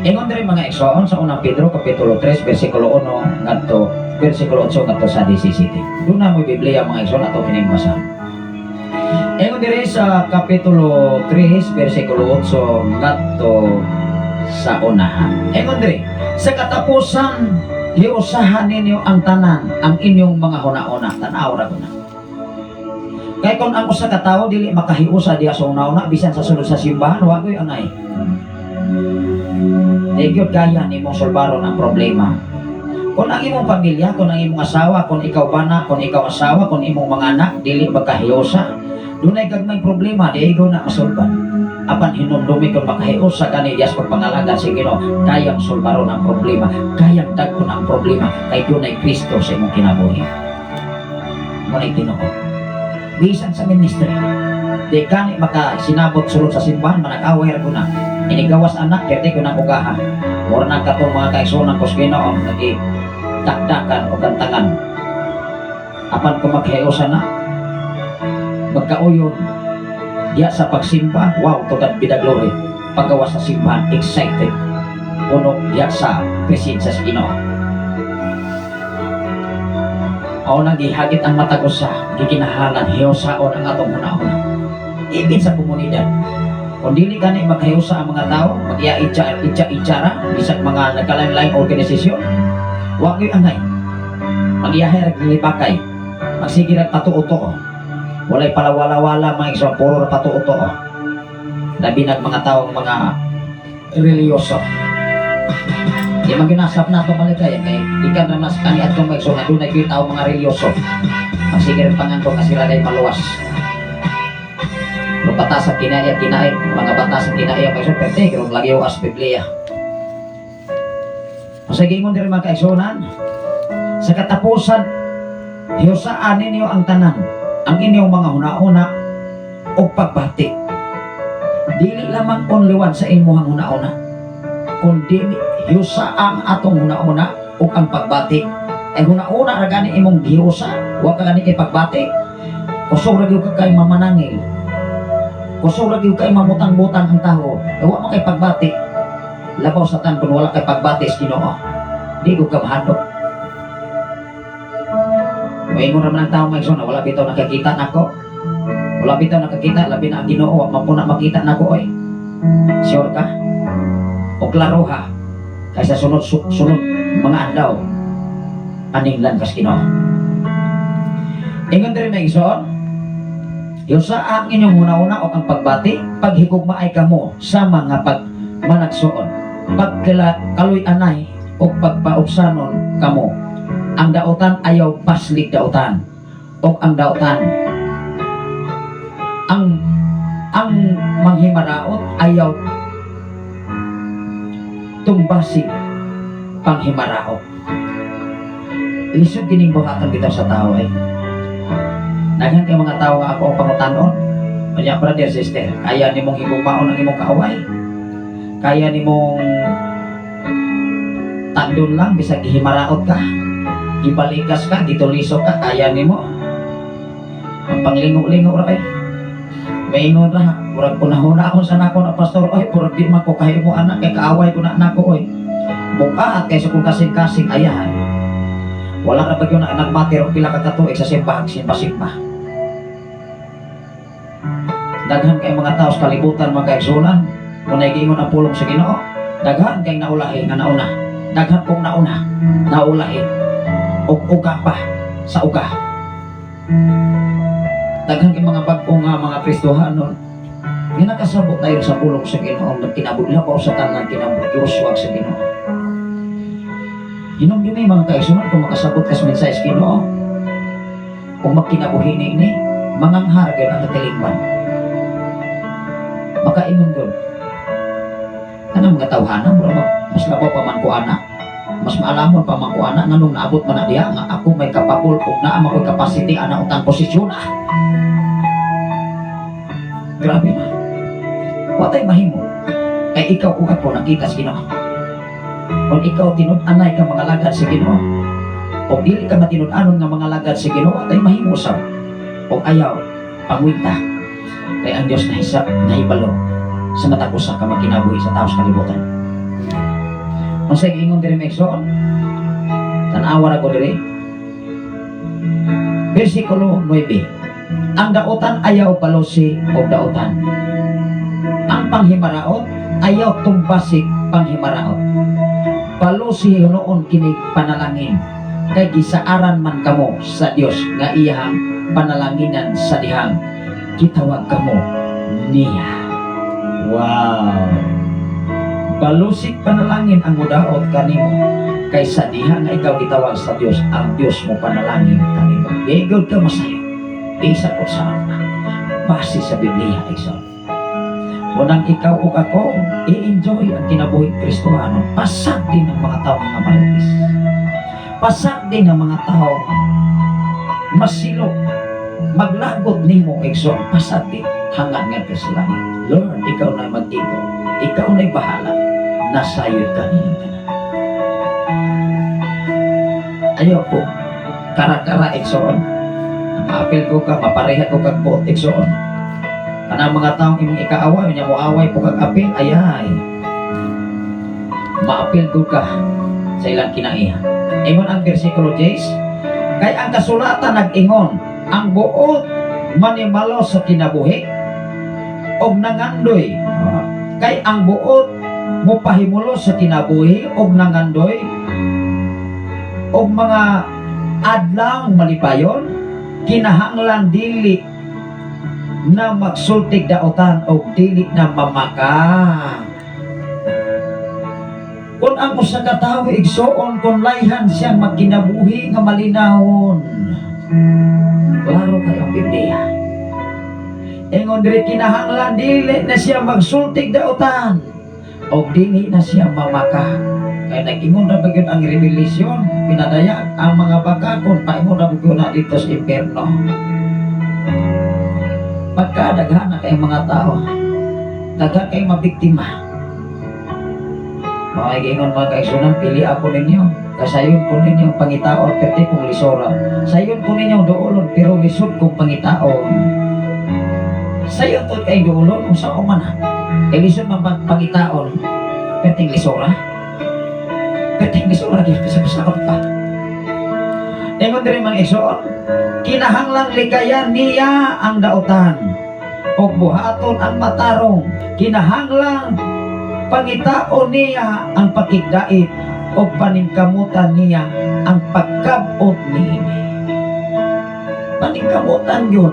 Ingon diri, mga igsoon, sa Unang Pedro kapitulo 3 bersikulo 1 ngadto bersikulo 8 ngadto sa 17. Duna moy Biblia, mga igsoon, ato kining basahan. Ingon diri sa kapitulo 3 bersikulo 8 ngadto sa unahan. Ingon diri, "Sa katapusan, hiusahan ninyo ang tanan, ang inyong mga huna-huna." Tanaw ra ko na. Kay kung ang usa ka tawo dili makahiusa diha sa una-una bisan sa sulod sa simbahan, wa koy angay. Di gyud kaya nimong solbaron ang problema. Kung ang imong pamilya, kung ang imong asawa, kung ikaw bana, kung ikaw asawa, kung imong mga anak, dili magkahiusa, dunay gagmay problema, di ikaw na masolban. Apan hinumdumi, kung makahiusa kani diya sa pagpangalagad sa Ginoo, kayang solbaron ang problema, kayang dagkon ang problema, kay dunay Kristo sa imong kinabuhi. Mao tinuod. Bisan sa ministry, di kani maka sinabot sulod sa simbahan, manag-away ra ko na. Inigawas anak, kaya ko nang ugaha. Mura na katong mga kaigsuonan ko sa Ginoo, nagi dakdakan o gantangan. Apan kung maghiusa na, magkauyon, diya sa pagsimba, wow, to God be the glory. Paggawas sa simbahan, excited. Puno diya sa presensya sa Ginoo. Mao nang gihagit ang matag usa, gikinahanglan hiusaon ang atong hunahuna. Ibig sa komunidad. Kung dili gani maghiusa ang mga tao, mag-iya itsa itsa itsara, bisag mga nagkalain-laing organisasyon, wa gyud angay. Mag-iyahe ra gilipakay. Magsige ra patuo-tuo. Walay palawala-wala, mga igsoon, puro ra patuo-tuo. Labi nag mga taong mga religyoso. Di man ginasap na ito malikay kay ikan na mas kani atong mga igsoon nga dunay gyud tao mga religyoso. Magsige ra pangangkon nga sila day maluwas. Pero batas sa kinaya, kinaya, mga batas sa kinaya, mga igsoon, pwede, kung lagi as Biblia. Sa gingon diri, mga kaigsuonan, sa katapusan, hiusaan ninyo ang tanan, ang inyong mga huna-huna o pagbati. Dili lamang only one sa imuhang huna-huna, kundi hiusa ang atong huna-huna o ang pagbati. Ay huna-una ra gani imong giusa, wa ka gani kay pagbati. Kusog ra gyud ka kay mamanangil. Kusog ra gyud kay mamutang-butang ang tao. Ay wa man kay pagbati. Labaw sa tan kung wala kay pagbati sa Ginoo. Di ko ka mahadlok. Moingon ra man ang tao, mga igsoon, na wala bitaw nakakita nako. Wala bitaw nakakita, labi na ang Ginoo, wa man po na makita nako oy. Sure ka? O klaro ha? Kaysa sunod sunod mga adlaw paninglan kas Ginoo. Ingon diri, mga igsoon, usaa ang inyong huna-huna o ang pagbati, paghigugmaay kamo sa mga pagmanagsuon. Pagkala kaloy anay o pagpaubsanon kamo. Ang dautan ayaw paslig dautan. O ang dautan ang manghimaraot ayaw tumbasig panghimaraot. Lisod kining buhaton bitaw sa tao eh. Daghan kay mga tao nga ako ang pangutanon. Unya, brother, sister, kaya nimong higugmaon ang imong kaaway? Kaya nimong tandon lang bisag gihimaraot ka? Gibalikas ka, gitulisok ka, kaya nimo? Ang panglingo-lingo ra eh. Maingon ra, murag unahuna ako sa nako na pastor, oy, murag di man ko kahimo anak kay kaaway ko na nako oy. Mukha at kaysa kung kasing-kasing ayahay. Wala ra ba yun na nagmatir og pila ka katuig sa simbahan, simba-simba. Daghan kay mga tao sa kalibutan, mga kaigsunan, kung nagiingon ang pulong sa Ginoo, daghan kay naulahi nga nauna. Daghan kong nauna, naulahi. Og uga pa sa uga. Daghan kay mga bag-o nga mga Kristohanon nga nakasabot tayo sa pulong sa Ginoo, nagkinabuhi labaw sa tanan kinabuhi uswag sa Ginoo. Hinumdumi, mga kaigsunan, kung makasabot kas mensahe sa Ginoo, kung magkinabuhi ni ini, manganghar gyud ang katilingban. Makaingon gyud. Kanang mga tawhana, mura mas labaw pa man ko ana. Mas maalamon pa man ko ana, nganong naabot man na diha nga ako may kapabol ug naa man ko'y capacity ana utang posisyon ah. Grabe man. Watay mahimo. Kay ikaw ug ako nakita sa Ginoo. Kung ikaw tinud-anay ka mga lagad sa Ginoo, o dili ka matinud-anon nga mga lagad sa Ginoo, atay mahimo sab. O ayaw, pangwinta. Kay ang Dios nahisa, nahibalo sa matag usa ka magkinabuhi sa tao sa kalibutan. Unsay giingon diri, mga igsoon? Tan-awa ra ko diri. Versikulo 9. Ang dautan ayaw balusi og dautan. Ang panghimaraot ayaw tumbasig panghimaraot. Balusi hinuon kini panalangin kay gisaaran man kamo sa Dios nga iyang panalanginan sa dihang gitawag kamo niya. Wow. Balusig panalangin ang mudaot kanimo kay sa diha nga ikaw gitawag sa Dios, ang Dios mo panalangin kanimo. Igod ka masayo. Bisa ko sa base sa Biblia, igsoon. Unang ikaw ug ako, i-enjoy ang kinabuhi Kristohano. Pasag din ang mga tao mga marites. Pasag din ang mga tao masilok, maglagot nimo, igsoon. Pasag din hangad ngadto sa langit. Lord, ikaw na mag-igo. Ikaw na'y bahala. Nasayod ka nining tanan. Ayaw po. Kara-kara, igsoon. Maapil ko ka, mapareha ko kag buot, igsoon. Kanang mga taong imong ikaaway, nya mo away po kag apil, ayay. Maapil ko ka sa ilang kinaihan. Ingon ang versikulo 10, kay ang kasulatan nag-ingon, ang buot manimalo sa kinabuhi og nangandoy. Kay ang buot mopahimulo sa kinabuhi og nangandoy og mga adlaw malipayon, kinahanglan dili na magsultig dautan og dili na mamaka. Kung ang usa ka tawo, igsoon, kung layhan siyang magkinabuhi nga malinawon, klaro kay ang Biblia. Ingon diri, kinahanglan dili na siya magsultig dautan og dili na siya mamaka. Kay nag-ingon ra ba gyud ang Revelation, pinadaya ang mga bakakon, paingon ra ba gyud na dito sa impierno. Pagkadaghan na kay mga tao, daghan kay mabiktima. Mga giingon, mga kaigsunan, pili ako ninyo. Kasayon ko ninyong pangitaon, pwede kong lisora. Sayon ko ninyong duolon, pero lisod kong pangitaon. Sayon to kay duolon, kung saan man ha. Kay lisod man pangitaon, pwedeng lisora. Pwedeng lisora, di sa pasakot pa. Ingon diri, mga igsoon, kinahanglang likayan niya ang dautan o buhaton ang matarong. Kinahanglang pangitaon niya ang pakigdait o paningkamutan niya ang pagkabot niini. Paningkamutan yun.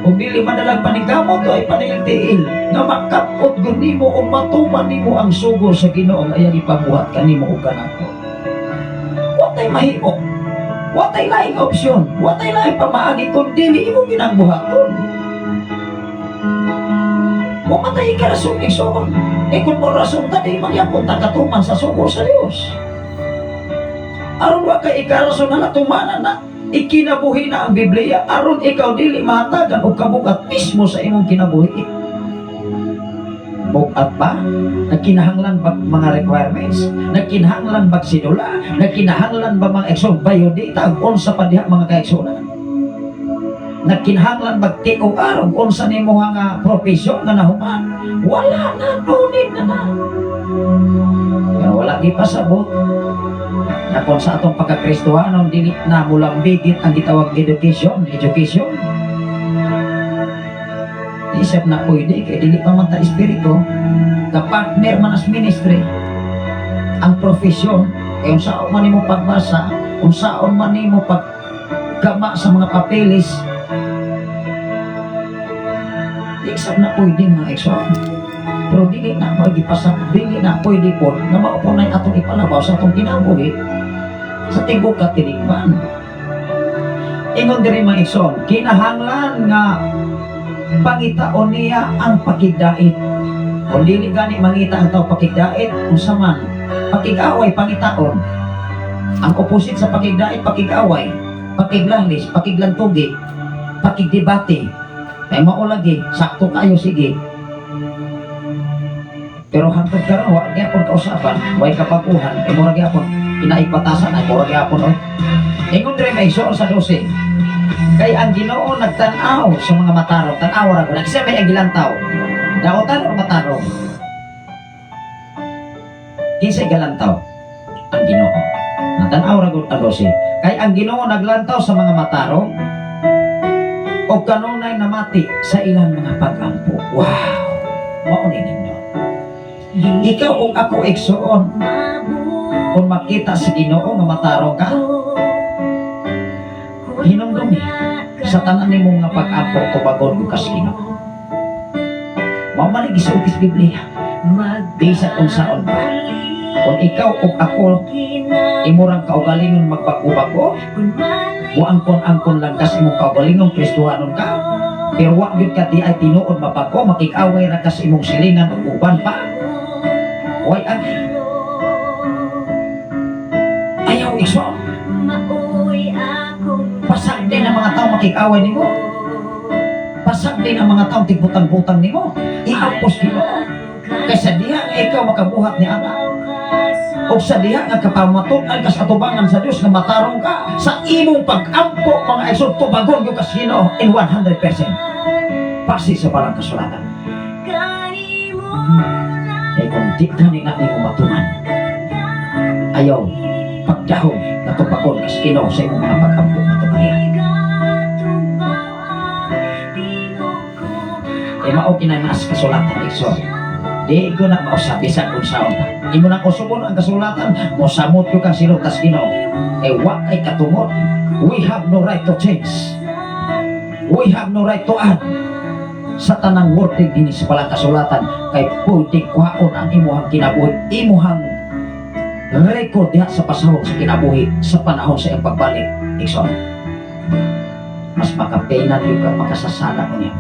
Kung dili madalag paningkamot ay paniltiil nga makabot gud nimo o matuman nimo ang sugo sa Ginoo nga iyang ipabuhat kanimo ug kanako. Watay mahimo. Watay laing opsyon. Watay laing pamaagi kung dili imo ginang buhaton. Mumatay ka rason, igsoon. Eh kung mo rason ta, di magyapon ta katuman sa sugo sa Dios. Aron wa kay ikarason na natumanan na ikinabuhi na ang Biblia, aron ikaw dili mahatagan og kabugat mismo sa imong kinabuhi. Bugat pa? Nagkinahanglan ba mga requirements? Nagkinahanglan ba sidula? Nagkinahanglan ba mga igsoon biodata ug unsa pa diha, mga kaigsuonan? Nagkinahanglan ba TOR ug unsa nimo nga profession nga nahuman? Wala na, no need na na. Pero wala gipasabot na kung sa atong pagkakristohanon dili na mulambigit ang gitawag education, education. Isip na pwede kay dili pa man ta espiritu, ka-partner man as ministry. Ang profesyon, kay unsaon man nimo pagbasa, unsaon man nimo paggama sa mga papeles, isap na pwede, mga igsoon. Pero dili na magipasak, dili na pwede po na mao po na atong ipalabaw sa atong kinabuhi sa tibok katilingban. Ingon diri, mga igsoon, kinahanglan nga pangitaon niya ang pakigdait. Kung dili gani mangita ang tao pakigdait, unsa man, pakig-away pangitaon. Ang opposite sa pakigdait, pakig-away, pakiglahlis, pakiglantugi, pakigdebate. Kay mao lagi, sakto kayo, sige. Pero hantod karon wa gyapon kausaban, way kapaguhan, kay mura gyapon pinaipatasan ay mura gyapon oy. Ingon diri, mga igsoon, sa 12. Kay ang Ginoo nagtan-aw sa mga matarong, tan-aw ra ko, nagsa may ang gilantaw. Dautan o matarong? Kinsay galantaw? Ang Ginoo. Natan-aw ra gud ang 12. Kay ang Ginoo naglantaw sa mga matarong o kanunay namati sa ilang mga pag-ampo. Wow! Mao ni ninyo. Ikaw ug ako, igsoon, kung makita sa Ginoo nga matarong ka, hinumdumi sa tanan nimo nga pag-ampo, tubagon ka sa Ginoo. Mao man ang gisulti sa Biblia. Bisan unsaon pa. Kung ikaw ug ako imurang kaugalingon magbago-bago, muangkon-angkon lang kas imong kaugalingon Kristohanon ka, pero wa gyud ka di ay tinuod mabago, makig-away ra ka sa imong silingan ug uban pa. Way ang ayaw, igsoon. Pasag din ang mga tao makig-away nimo. Pasag din ang mga tao tigbutang-butang nimo. Iapos Ginoo. Kaysa diha nga ikaw makabuhat ni ana. O sa diha nga kapamatud-an ka sa atubangan sa Dios nga matarong ka sa imong pag-ampo, mga igsoon, tubagon gyud ka sa Ginoo in 100%. Base sa balang kasulatan. Kay kung di gani na nimo matuman, ayaw pagdahom na tubagon ka sa Ginoo sa imong mga pag-ampo ngadto kaniya. Kay mao kinanaas kasulatan, igsoon. Di ko na mausap bisan kung saon pa. Imo nang usubon ang kasulatan, mosamot ko kang silutas Ginoo. Eh wa kay katungod. We have no right to change. We have no right to add sa tanang wording dinhi sa balang kasulatan kay pwede kuhaon ang imuhang kinabuhi, imuhang record diha sa pasahon sa kinabuhi sa panahon sa iyang pagbalik. Igsoon, mas makapenan yung ka makasasala ko niya.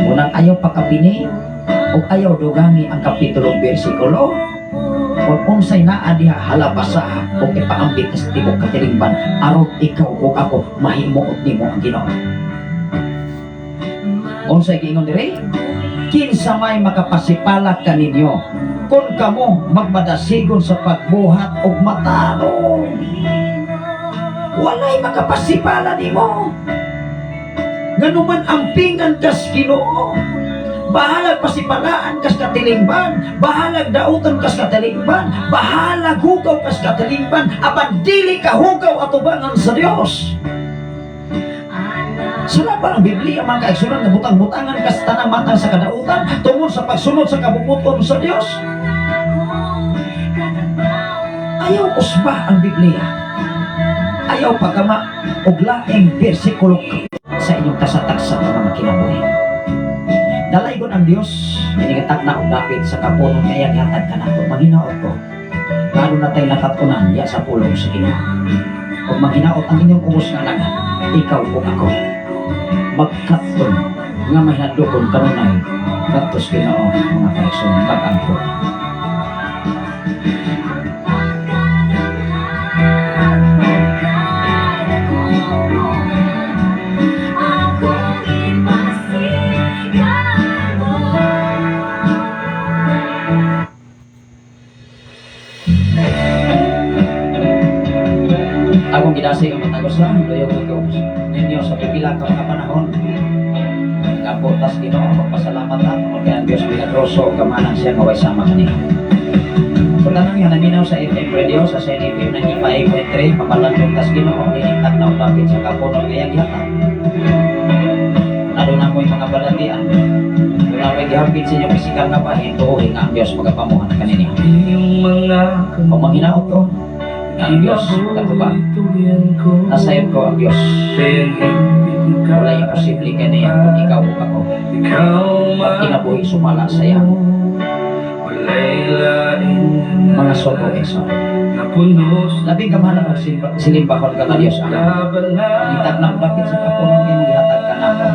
Munang ayaw pagkapini o ayaw dugangi ang kapitulong bersikulo kung unsay naa diha halabasa o ipaambit sa tibok katilingban aron ikaw ug ako mahimuot nimo ang Ginoo. Unsay giingon diri? Kinsa may makapasipalak kaninyo? Kung kamo magmadasigon sa pagbuhat og matarong, walay makapasipala nimo. Nganuman ampingan kas Ginoo. Bahalag pasipalaan kas katilingban, bahalag dautan kas katilingban, bahalag hugaw kas katilingban, apan dili ka hugaw atubangan sa Dios. Sala ba ang Biblia, mga kaigsunan, nga butang-butangan kas tanang matang sa kadautan tungod sa pagsunod sa kabubut-on sa Dios? Ayaw usba ang Biblia. Ayaw pagama og laing bersikulo sa inyong kasatagsa ng mga kinabuhi. Dalaygon ang Dios, iningatak na og dapit sa kapunon nga iyang gihatag kanato. Maghinaot ko, lalo na tayo nakatunan ya sa pulong sa Ginoo. Ug maghinaot ang inyong ubos nga alagad, ikaw ug ako, magkaton nga mahinadlokon kanunay ngadto sa Ginoo, mga kaigsoon, pag-ampo. Akong ipasigaw mo. Akong gidasig ang matag usa, doyong ko ninyo sa pipila ka mga panahon. Nagapo tas Ginoo, magpasalamat ta tungod kay ang Dios milagroso ug kamanan siya nga way sama kaniya. Sa tanang nga naminaw sa FM Radio sa FM 95.3, mabalandong tas Ginoo, ninintag na dapit sa kapunon ngayang gihatag. Aduna mo'y mga balatian. Kung may gihapit sa inyong pisikal nga bahin, tuohi nga ang Dios magapamuhat kaninyo. Kung manghinaot ko, nga ang Dios katubang, nasayod ko ang Dios. Wala imposible kaniya kung ikaw ug ako pag kinabuhi sumala sa iya. Mga Sotto Exo. Labing kamahalan og silimbahon ka nga Dios Ama. Itag na dapit sa kapunon nga imong gihatag kanamo.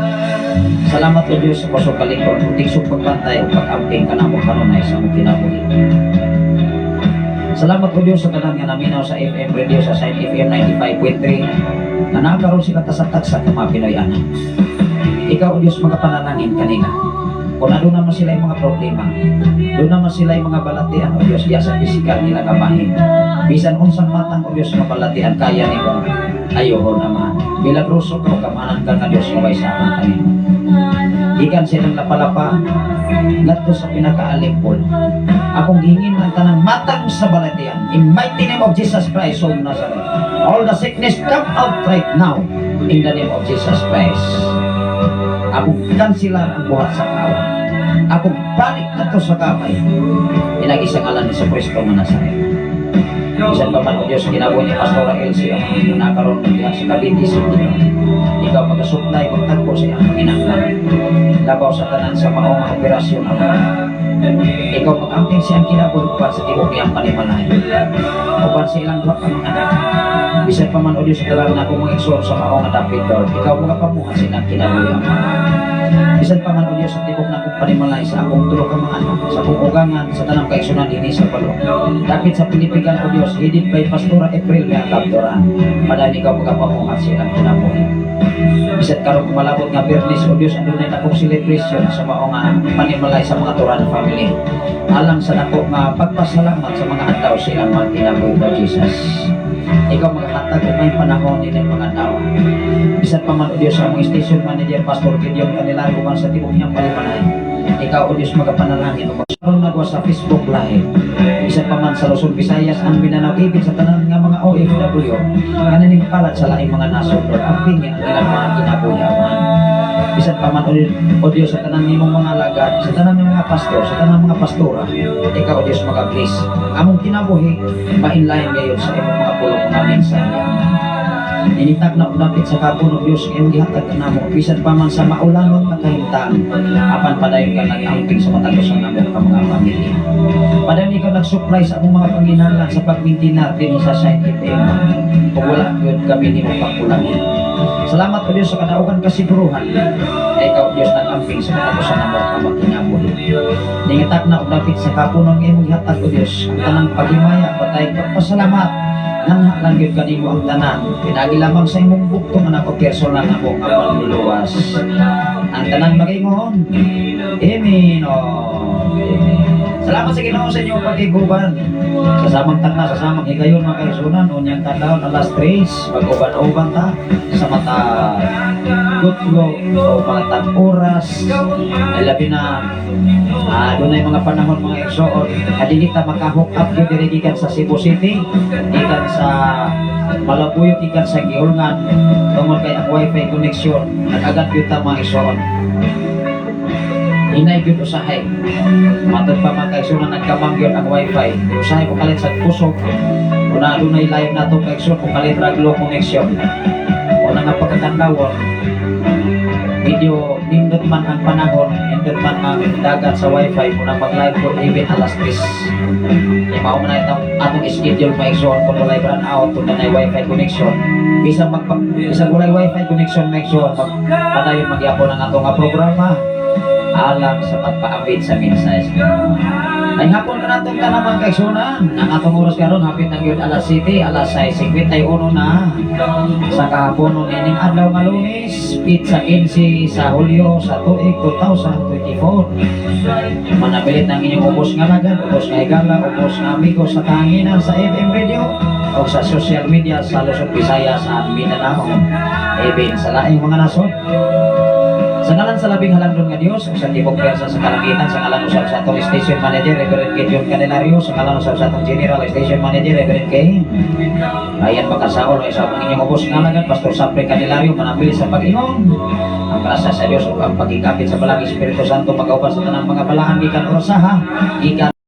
Salamat o Dios sa kusog kalikon, ug tigsog pagbantay ug pag-amping kanamo kanunay sa among kinabuhi. Salamat o Dios sa tanan nga naminaw sa FM radio sa Shine FM 95.3 na nakaroon sila tasatag sa mga Pinoy anak. Ikaw o Diyos magapanalangin kanila. Kung ano naman sila yung mga problema, doon naman sila yung mga balatian o Diyos diya sa pisikal nila kabahin. Bisan unsang matang o Diyos nga balatian, kaya nimo ayohon, Ama. Milagroso ka, kamanan ka nga Diyos nga way sama kanimo. Gikan sa ilang lapalapa ngadto sa pinakaalimpol. Akong gihingin ang tanang matang sa balatian. In mighty name of Jesus Christ of Nazareth. All the sickness come out right now in the name of Jesus Christ. Akong kansilar ang buhat sa kaaway. Akong balik na to sa kamay. Pinagi sa ngalan ni Kristo nga Nazaret. Bisan pa man o Diyos kinabuhi ni Pastora Elsie ang nakaroon diha sa Cavite City. Ikaw magasupply, magtagpo sa iyang panginahanglan. Labaw sa tanan sa maong operasyon, Ama. Ikaw mag-amping siyang kinabuhi uban sa tibok niyang panimalay. Uban sa ilang duha ka mga anak. Bisan pa man o Diyos sa tanan na akong mga igsoon sa maong nga dapit, Lord. Ikaw magapamuhat sa ilang kinabuhi, Ama. Bisan pa man o Diyos sa tibok na akong panimalay, sa akong tulo ka mga anak, sa akong ugangan, sa tanang kaigsunan dinhi sa Palo. Dapit sa Pilipigan o Diyos, hidit kay Pastora April may Kapdoran. Padayon ikaw magapamuhat sa ilang kinabuhi. Bisan karon kumalabot nga Biyernes o Diyos, adunay akong celebration sa mao nga panimalay sa mga Turan family. Alang sa dako nga pagpasalamat sa mga adlaw sa ilang mga kinabuhi, Lord Jesus. Ikaw maghatag og may panahon din mga tao. Bisan pa man o Diyos sa among station manager Pastor Gideon Candelario uban sa tibok niyang palipanay. Ikaw o Diyos magapanalangin ug karon nagwa sa Facebook Live. Bisan pa man sa Luzon, Visayas and Mindanao, ibig sa tanan nga mga OFW nga naningpalad sa laing mga nasod, Lord, amping ang ilang mga kinabuhi, Amahan. Bisan pa man o Diyos sa tanan nimong mga alagad, sa tanan ng mga pastor, sa tanan mga pastora, ikaw o Diyos maka-bless. Among kinabuhi, ma-inline gayon sa imong mga pulong mga mensahe, Ama. Initag na ulapit sa kapon o Diyos ngayong gihatag ka namo, bisan pa man sa maulanon nga kahimtang, apan padayon ka nag-amping sa matag usa namo ka mga pamilya. Padayon ikaw nag-supply sa among mga panginahanglan sa pagmintinar din sa Shine FM. Kung wala yun kami nimo pagkulangin. Salamat o Diyos sa kadaugan kasiguruhan na ikaw Diyos nag-amping sa matag usa namo ka mga kinabuhi. Ningitak na ulapit sa kapunon nga imong gihatag o Diyos ang tanang paghimaya patay pagpasalamat. Nangha lang gyud kanimo ang tanan pinagi lamang sa imong bugtong anak o personal na mo nga panluluwas. Ang tanan magaingon, Amen. Oh, Amen. Salamat sa Ginoo sa inyong pagkiguban. Sa samang tagna, sa samang higayon, mga kaigsuonan, unyang kadlawon alas 3, mag-uban-uban ta sa mata gutlo o matag oras. Ay labi na dunay mga panahon, mga igsoon, dili ta maka-hook up gyud diri gikan sa Cebu City, gikan sa Malabuyo, gikan sa Guihulngan, tungod kay ang wifi connection nag-agat gyud ta, mga igsoon. Hinay gyud usahay. Matod pa, mga kaigsoon, nagkamang gyud ang wifi. Usahay ko kalit sa kusog. Una dunay live nato, kaigsoon, kung kalit rag low connection. Una nga pagkatandawon, medyo nindot man ang panahon, nindot man ang dagat sa wifi, muna mag-live ko even alas 3. Kaya mao man na itong atong schedule, mga igsoon, kung walay brownout, kung na wifi connection. Bisan walay wifi connection, mga igsoon, magpadayon magyapon ang atong nga programa alang sa pagpaabit sa mensahe sa Ginoo. Ay hapon ka natong tanan, mga kaigsuonan. Ang atong oras karon hapit na gyud alas 7, alas 6:51 na sa kahapon nining adlaw nga Lunes, pitsa 15 sa Hulyo sa tuig 2024. Manabilit ang inyong ubos nga lagad, ubos nga higala, ubos nga amigo sa kahanginan sa FM radio o sa social media sa Luzon, Visayas at Mindanao. Even sa laing mga nasod. Sa ngalan sa labing halangdon nga Dios, ug sa tibok pwersa sa kalangitan, sa ngalan usab sa atong station manager, Reverend Gideon Canelario, sa ngalan usab sa atong general station manager, Reverend Kane. Ayan makasaol ay sa ang inyong ubos nga alagad, Pastor Sapre Canelario, manapili sa pag-ingon. Ang grasya sa Dios ug ang pagkikapit sa Balaang Espiritu Santo magauban sa tanang mga balaan gikan orasaha, gikan